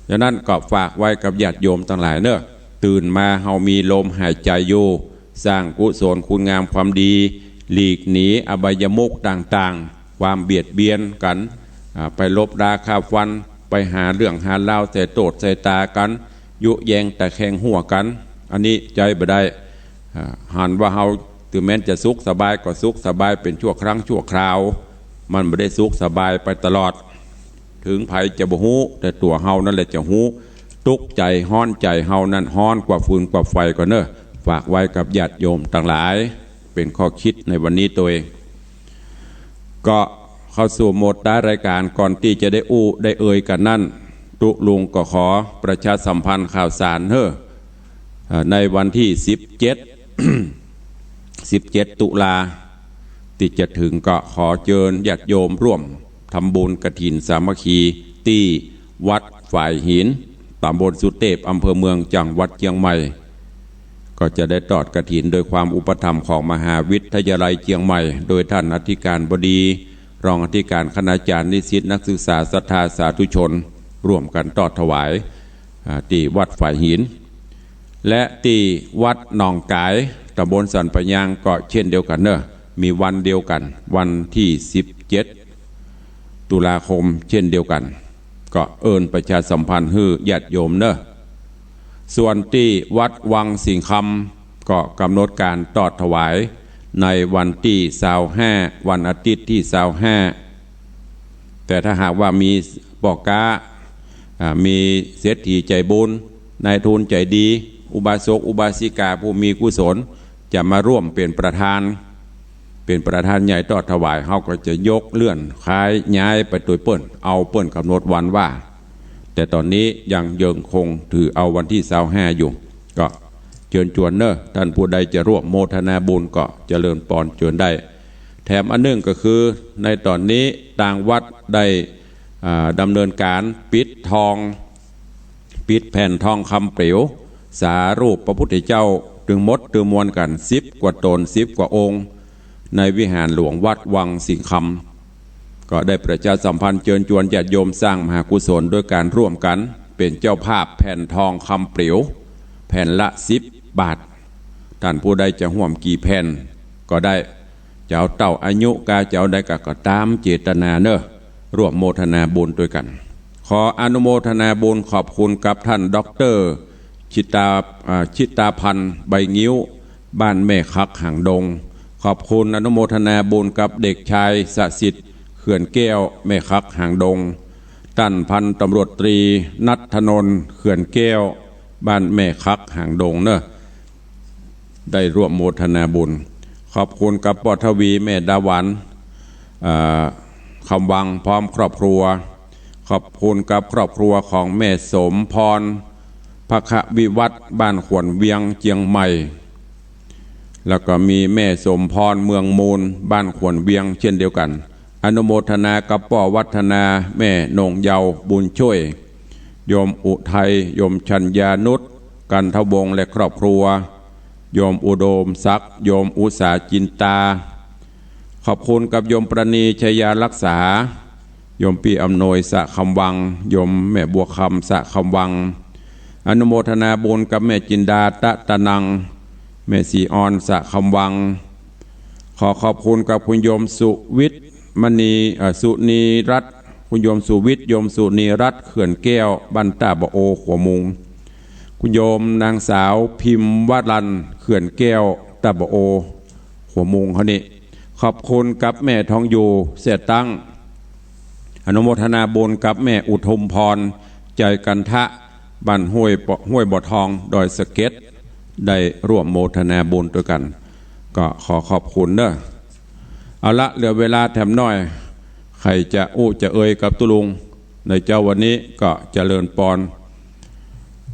ฉะนั้นก็ฝากไว้กับญาติโยมตังหลายเน่อ ตื่นมาเฮามีลมหายใจ๋อยู่ สร้างกุศลคุณงามความดี หลีกหนีอบายมุขต่างๆ ความเบียดเบียนกั๋น อ่า ไปลบราฆ่าฟัน ไปหาเรื่องหาราวใส่โต้ใส่ต๋ากั๋น ยุแยงตะแคงหัวกั๋น อันนี้ใจ๊บ่ได้ อ่า หันว่าเฮา เถิงแม้นจะสุขสบายก็สุขสบายเป๋นชั่วครั้งชั่วคราว มันบ่ได้สุขสบายไปตลอด เถิงใผจะบ่ฮู้ แต่ตั๋วเฮานั่นแหละจะฮู้ ตุ๊กใจ๋ฮ้อนใจ๋เฮานั่นฮ้อนกว่าฟืนกว่าไฟก่อเน่อ ฝากไว้กับญาติโยมตังหลาย เป๋นข้อคิดในวันนี้ตวย ก็เข้าสู่โหมดท้ายรายการ ก่อนตี้จะได้อู้ได้เอ่ยกั๋นนั้น ตุ๊ลุงก็ขอประชาสัมพันธ์ข่าวสารเน่อ เอ่อ ในวันตี้สิบเจ็ด สิบเจ็ด ตุลา ตี้จะเถิง ก็ขอเจิญญาติโยมร่วมทำบุญกฐินสามัคคีตี้วัดฝายหิน ต๋ำบลสุเตพ อำเภอเมือง จังหวัดเจียงใหม่ ก็จะได้ทอดกฐินโดยความอุปถัมภ์ของมหาวิทยาลัยเจียงใหม่ โดยท่านอธิการบดี รองอธิการ คณาจารย์ นิสิต นักศึกษา ศรัทธาสาธุชน ร่วมกั๋นทอดถวาย อ่า ตี้วัดฝายหิน และตี้วัดหนองก๋าย ตำบลสันป่ายยางก็เจ้นเดียวกั๋นเนาะ มีวันเดียวกั๋น วันตี้สิบเจ็ด ตุลาคมเจ้นเดียวกั๋น ก็เอิ้นประชาสัมพันธ์หื้อญาติโยมเนาะ ส่วนตี้วัดวังสิงห์คำ ก็ก๋ำหนดก๋านตอดถวายในวันตี้ซาวห้า วันอาทิตย์ตี้ซาวห้า แต่ถ้าหากว่ามีป้อก๊า อ่า มีเศรษฐีใจ๋บุญ นายทุนใจ๋ดี อุบาสกอุบาสิกาผู้มีกุศล จะมาร่วมเป๋นประธาน เป๋นประธานใหญ่ตอดถวาย เฮาก็จะยกเลื่อนขายย้ายไปตวยเปิ้น เอาเปิ้นก๋ำหนดวันว่า แต่ต๋อนนี้ยังเยิงคงถือเอาวันตี้ซาวห้าอยู่ ก็เจิญจวนเนาะ ต้านผู้ใดจะร่วมโมทนาบุญก็เจริญปอนเจิญได้ แถมอันนึ่งก็คือ ในต๋อนนี้ตางวัดได้ อ่า ดำเนินก๋านปิดทอง ปิดแผ่นทองคำเปล๋ว สารูปพระพุทธเจ้า ตึงหมดตึงมวลกั๋นสิบกว่าต๋น สิบกว่าองค์ ในวิหารหลวงวัดวังสิงห์คำ ก็ได้ประชาสัมพันธ์เจิญจวนญาติโยมสร้างมหากุศล โดยก๋านร่วมกั๋นเป๋นเจ้าภาพแผ่นทองคำเปล๋ว แผ่นละสิบบาท ต้านผู้ใดจะฮ่วมกี่แผ่นก็ได้ จะเอาเต้าอายุกา จะเอาใดกา ก็ต๋ามเจตนาเนาะ ร่วมโมทนาบุญตวยกั๋น ขออนุโมทนาบุญขอบคุณกับต้านด็อกเตอร์ จิตา อ่า จิตาพันธ์ ใบงิ้ว บ้านแม่คักหางดง ขอบคุณอนุโมทนาบุญกับเด็กชายสสิทธิ์ เขื่อนแก้ว แม่คักหางดง ต้านพันตำรวจตรี ณัฐนนท์ เขื่อนแก้ว บ้านแม่คักหางดงเนาะ ได้ร่วมโมทนาบุญ ขอบคุณกับป้อทวี แม่ดาหวัน อ่า คำวัง พร้อมครอบครัว ขอบคุณกับครอบครัวของแม่สมพร ภควิวัฒน์ บ้านขวัญเวียง เจียงใหม่ แล้วก็มีแม่สมพร เมืองมูล บ้านขวัญเวียง เจ้นเดียวกั๋น อนุโมทนากับป้อวัฒนา แม่นงเยาว์ บุญช่วย โยมอุทัย โยมชัญญานุช กันทวงศ์ และครอบครัว โยมอุดมศักดิ์ โยมอุสาจินตา ขอบคุณกับโยมประณี ชัยยารักษา โยมปี้อำนวย สะคำวัง โยมแม่บัวคำ สะคำวัง อนุโมทนาบุญกับแม่จินดา ตะตะนัง แม่ศรีออน สะคำวัง ขอขอบคุณกับคุณโยมสุวิทย์ มณี เอ่อ สุนีรัตน์ คุณโยมสุวิทย์ โยมสุนีรัตน์ เขื่อนแก้ว บ้านต้าบะโอ ขัวมุง คุณโยมนางสาวพิมวรัน เขื่อนแก้ว ต้าบะโอ ขัวมุง เฮานี่ ขอบคุณกับแม่ทองอยู่ แซ่ตั้ง อนุโมทนาบุญกับแม่อุทุมพร ใจกันทะ บ้านห้วยบ่อ ห้วยบ่อทอง ดอยสะเก็ด ได้ร่วมโมทนาบุญตวยกั๋น ก็ขอขอบคุณเนาะ เอาละ เหลือเวลาแถมน้อย ใค่จะอู้จะเอ่ยกับตุ๊ลุง ในเจ๊าวันนี้ก็เจริญปอน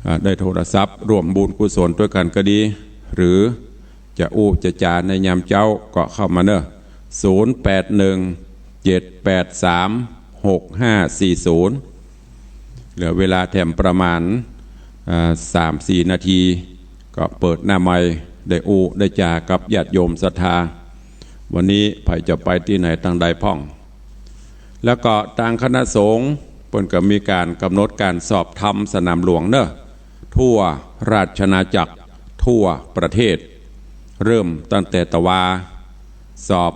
อ่า ได้โทรศัพท์ร่วมบุญกุศลตวยกั๋นก็ดี หรือจะอู้จะจ๋าในยามเจ๊าก็เข้ามาเนาะ ศูนย์แปดหนึ่ง เจ็ดแปดสาม หกห้าสี่ศูนย์ เหลือเวลาแถมประมาณ อ่า สามสี่นาที ก็เปิดหน้าไมค์ได้อู้ได้จ๋ากับญาติโยมศรัทธา วันนี้ใผจะไปตี้ไหนตังใดพ่อง แล้วก็ตางคณะสงฆ์เปิ้นก็มีก๋านก๋ำหนดก๋านสอบธรรมสนามหลวงเนาะ ทั่วราชอาณาจักร ทั่วประเทศ เริ่มตั้งแต่ตะวา สอบ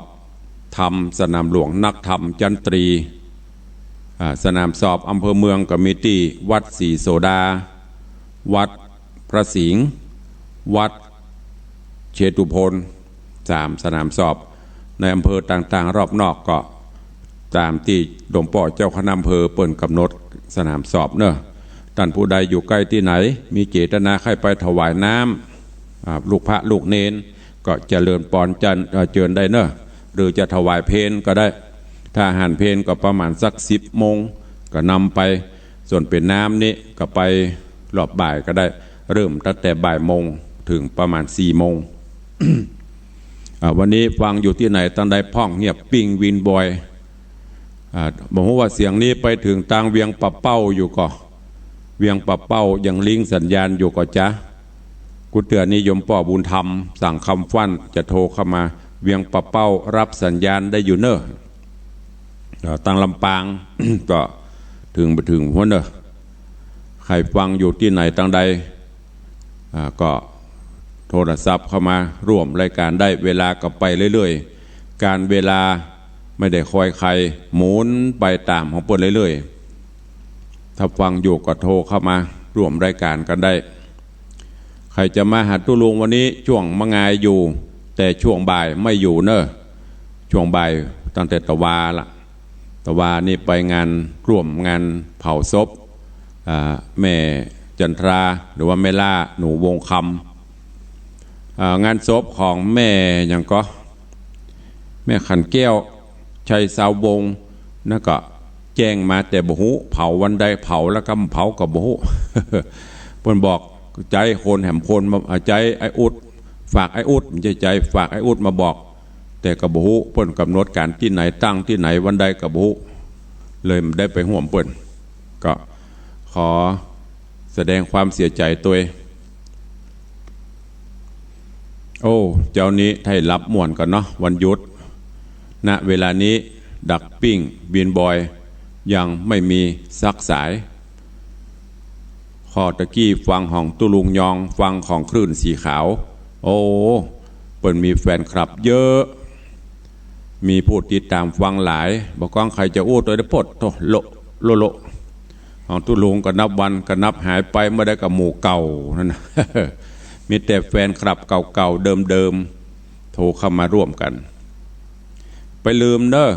ธรรมสนามหลวง นักธรรมจั๊นตรี อ่า สนามสอบอำเภอเมืองก็มีตี้วัดศรีโสดา วัดพระสิงห์ วัดเชตุพน สามสนามสอบ ในอำเภอต่างๆ รอบนอกก็ต๋ามตี้หลวงป้อเจ้าคณะอำเภอเปิ้นก๋ำหนดสนามสอบเนาะ ต้านผู้ใดอยู่ใก้ตี้ไหน มีเจตนาใค่ไปถวายน้ำ อ่า ลูกพระลูกเณร ก็เจริญปอนเจิญ เอ่อ เจิญได้เนาะ หรือจะถวายเพลก็ได้ ถ้าอาหารเพลก็ประมาณสักสิบโมง ก็นำไป ส่วนเป๋นน้ำนี่ก็ไปรอบบ่ายก็ได้ เริ่มตั้งแต่บ่ายโมงเถิงประมาณสี่โมง อ่า วันนี้ฟังอยู่ตี้ไหนตังใดพ่อง เงียบปิ้งวินบอย อ่า บ่ฮู้ว่าเสียงนี้ไปเถิงตางเวียงป่าเป้าอยู่ก่อ เวียงป่าเป้ายังลิงก์สัญญาณอยู่ก่อจ๊ะ กู้เตื้อนี้โยมป้อบุญธรรม สังคำฟั่น จะโทรเข้ามา เวียงป่าเป้ารับสัญญาณได้อยู่เนาะ เอ่อ ตางลำปาง ก็เถิงไปเถิงหั้นเนาะ ใค่ฟังอยู่ตี้ไหนตังใด อ่า ก็โทรศัพท์เข้ามาร่วมรายก๋านได้ เวลาก็ไปเรื่อยๆ ก๋านเวลาไม่ได้คอยใคร หมุนไปต๋ามของเปิ้นเรื่อยๆ ถ้าฟังอยู่ก็โทรเข้ามาร่วมรายก๋านกั๋นได้ ใผจะมาหาตุ๊ลุงวันนี้ ช่วงมะงายอยู่ แต่ช่วงบ่ายไม่อยู่เน่อ ช่วงบ่ายตั้งแต่ตะวาละ ตะวานี่ไปงาน ร่วมงานเผาศพ อ่า แม่จันทรา หรือว่าแม่ล่า หนูวงคำ อ่า งานศพของแม่หยังก็ แม่ขันแก้ว ชัยสาววงศ์ นั่นก็แจ้งมาแต่บ่ฮู้ เผาวันใด เผาแล้วกำเผาก็บ่ฮู้ เปิ้นบอกใจ๊คนแหมคนมา อ่า ใจ๊ไอ้อุ๊ด ฝากไอ้อุ๊ด บ่ใจ้ใจ๊ ฝากไอ้อุ๊ดมาบอก แต่ก็บ่ฮู้เปิ้นกำหนดก๋านตี้ไหน ตั้งตี้ไหน วันใดก็บ่ฮู้ เลยบ่ได้ไปฮ่วมเปิ้น ก็ขอแสดงความเสียใจ๋ตวย โอ้ เจ๊านี้ได้หลับม่วนก่อนเนาะ วันหยุด ณ เวลานี้ดักปิ้ง บินบอย ยังไม่มีสักสาย ข้อตะกี้ฟังของตุ๊ลุงยอง ฟังของคลื่นสีขาว โอ้ เปิ้นมีแฟนคลับเยอะ มีผู้ติดต๋ามฟังหลาย บ่ก้องใผจะอู้ตวยได้ปดโธ่ โละ โละ โละ ของตุ๊ลุงก็นับวันก็นับหายไป เมื่อใดก็หมู่เก่านั่นน่ะ มีแต่แฟนคลับเก่าๆ เดิมๆ โทรเข้ามาร่วมกั๋น ไปลืมเน่อ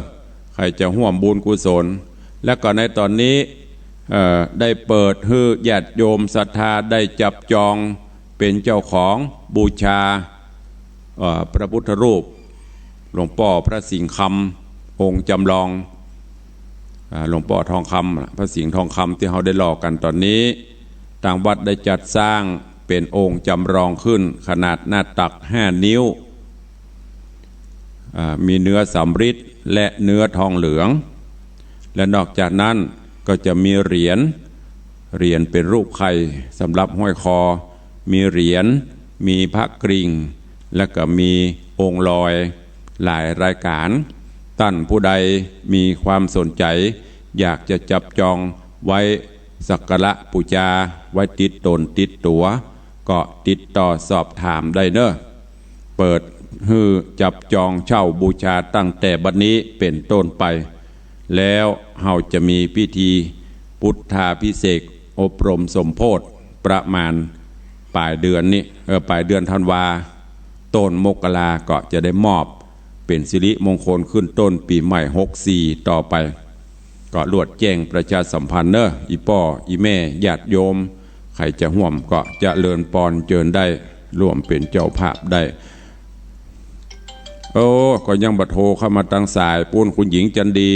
ใผจะฮ่วมบุญกุศล และก็ในต๋อนนี้ เอ่อ ได้เปิดหื้อญาติโยมศรัทธาได้จับจองเป๋นเจ้าของบูชา เอ่อ พระพุทธรูป หลวงป้อพระสิงห์คำ องค์จำลอง อ่า หลวงป้อทองคำ พระสิงห์ทองคำตี้เฮาได้หล่อกั๋นต๋อนนี้ ตางวัดได้จัดสร้างเป๋นองค์จำลองขึ้น ขนาดหน้าตักห้านิ้ว อ่า มีเนื้อสำริดและเนื้อทองเหลือง และนอกจากนั้นก็จะมีเหรียญ เหรียญเป๋นรูปไข่สำหรับห้อยคอ มีเหรียญ มีพระกริ่ง และก็มีองค์ลอยหลายรายก๋าน ต้านผู้ใดมีความสนใจ๋ อยากจะจับจองไว้สักการะปู๋จา ไว้ติดต๋นติดตั๋ว ก็ติดต่อสอบถามได้เน่อ เปิดหื้อจับจองเช่าบูชาตั้งแต่บัดนี้เป๋นต้นไป แล้วเฮาจะมีพิธีพุทธาภิเษกอบรมสมโภชประมาณป๋ายเดือนนี้ เอ่อ ป๋ายเดือนธันวา ต้นมกราก็จะได้มอบเป๋นสิริมงคลขึ้นต้นปี๋ใหม่หกสี่ต่อไป ก็ลวดแจ้งประชาสัมพันธ์เน่อ อี่ป้ออี่แม่ญาติโยม ใผจะฮ่วมก็เจริญปอนเจิญได้ ร่วมเป๋นเจ้าภาพได้ โอ้ ก็ยังบ่โทรเข้ามาตางสายปู๊น คุณหญิงจันดี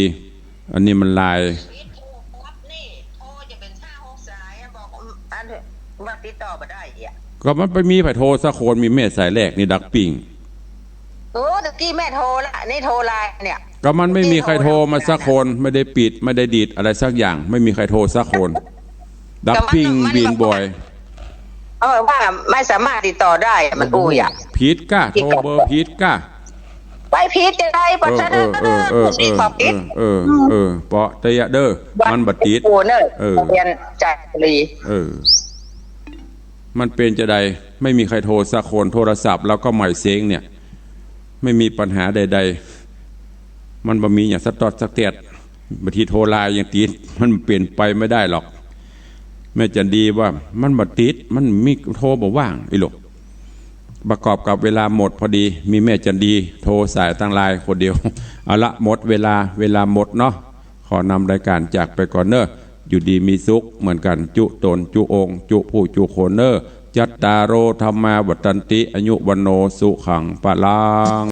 อันนี้มันลาย นี่โทรจะเป๋นห้าหกสายอะ บอกอันเถอะ ว่าติดต่อบ่ได้อะ ก็มันบ่มีใผโทรสักคน มีแม่สายแรกนี่ดักปิ้ง โอ้ ตะกี้แม่โทรละ นี่โทรลายเนี่ย ก็มันบ่มีใผโทรมาสักคน บ่ได้ปิด บ่ได้ดีดอะไรสักอย่าง บ่มีใผโทรสักคน ดักปิ้ง ก็มัน มัน บินบ่อย เออ ว่าบ่สามารถติดต่อได้ มันอู้อะ ผิดก้า โทรเบอร์ผิดก้า ไปผิดจะได้ เออ เออ เออ เออ เออ เออ เออ เปาะเต๊อะเด้อ มันบ่ติด โอ้เนอะ เออ เรียนจากบุรี เออ มันเป๋นจาใด บ่มีใผโทรสักคน โทรศัพท์เฮาก็ใหม่เซ้งเนี่ย บ่มีปัญหาใดๆ มันบ่มีหยังสะต๊อดสะแต๊ด บางทีโทรลายยังติด มันเป๋นไปบ่ได้หรอก แม่จันดีว่ามันบ่ติด มันมีโทรบ่ว่าง อีหลก ประกอบกับเวลาหมดพอดี มีแม่จันดีโทรสายตางลายคนเดียว เอาละ หมดเวลา เวลาหมดเนาะ ขอนำรายก๋านจากไปก่อนเน่อ อยู่ดีมีสุขเหมือนกั๋น จุต๋น จุองค์ จุผู้ จุคนเน่อ จัตตาโร ธัมมา วัฑฒันติ อายุ วัณโณ สุขัง พลัง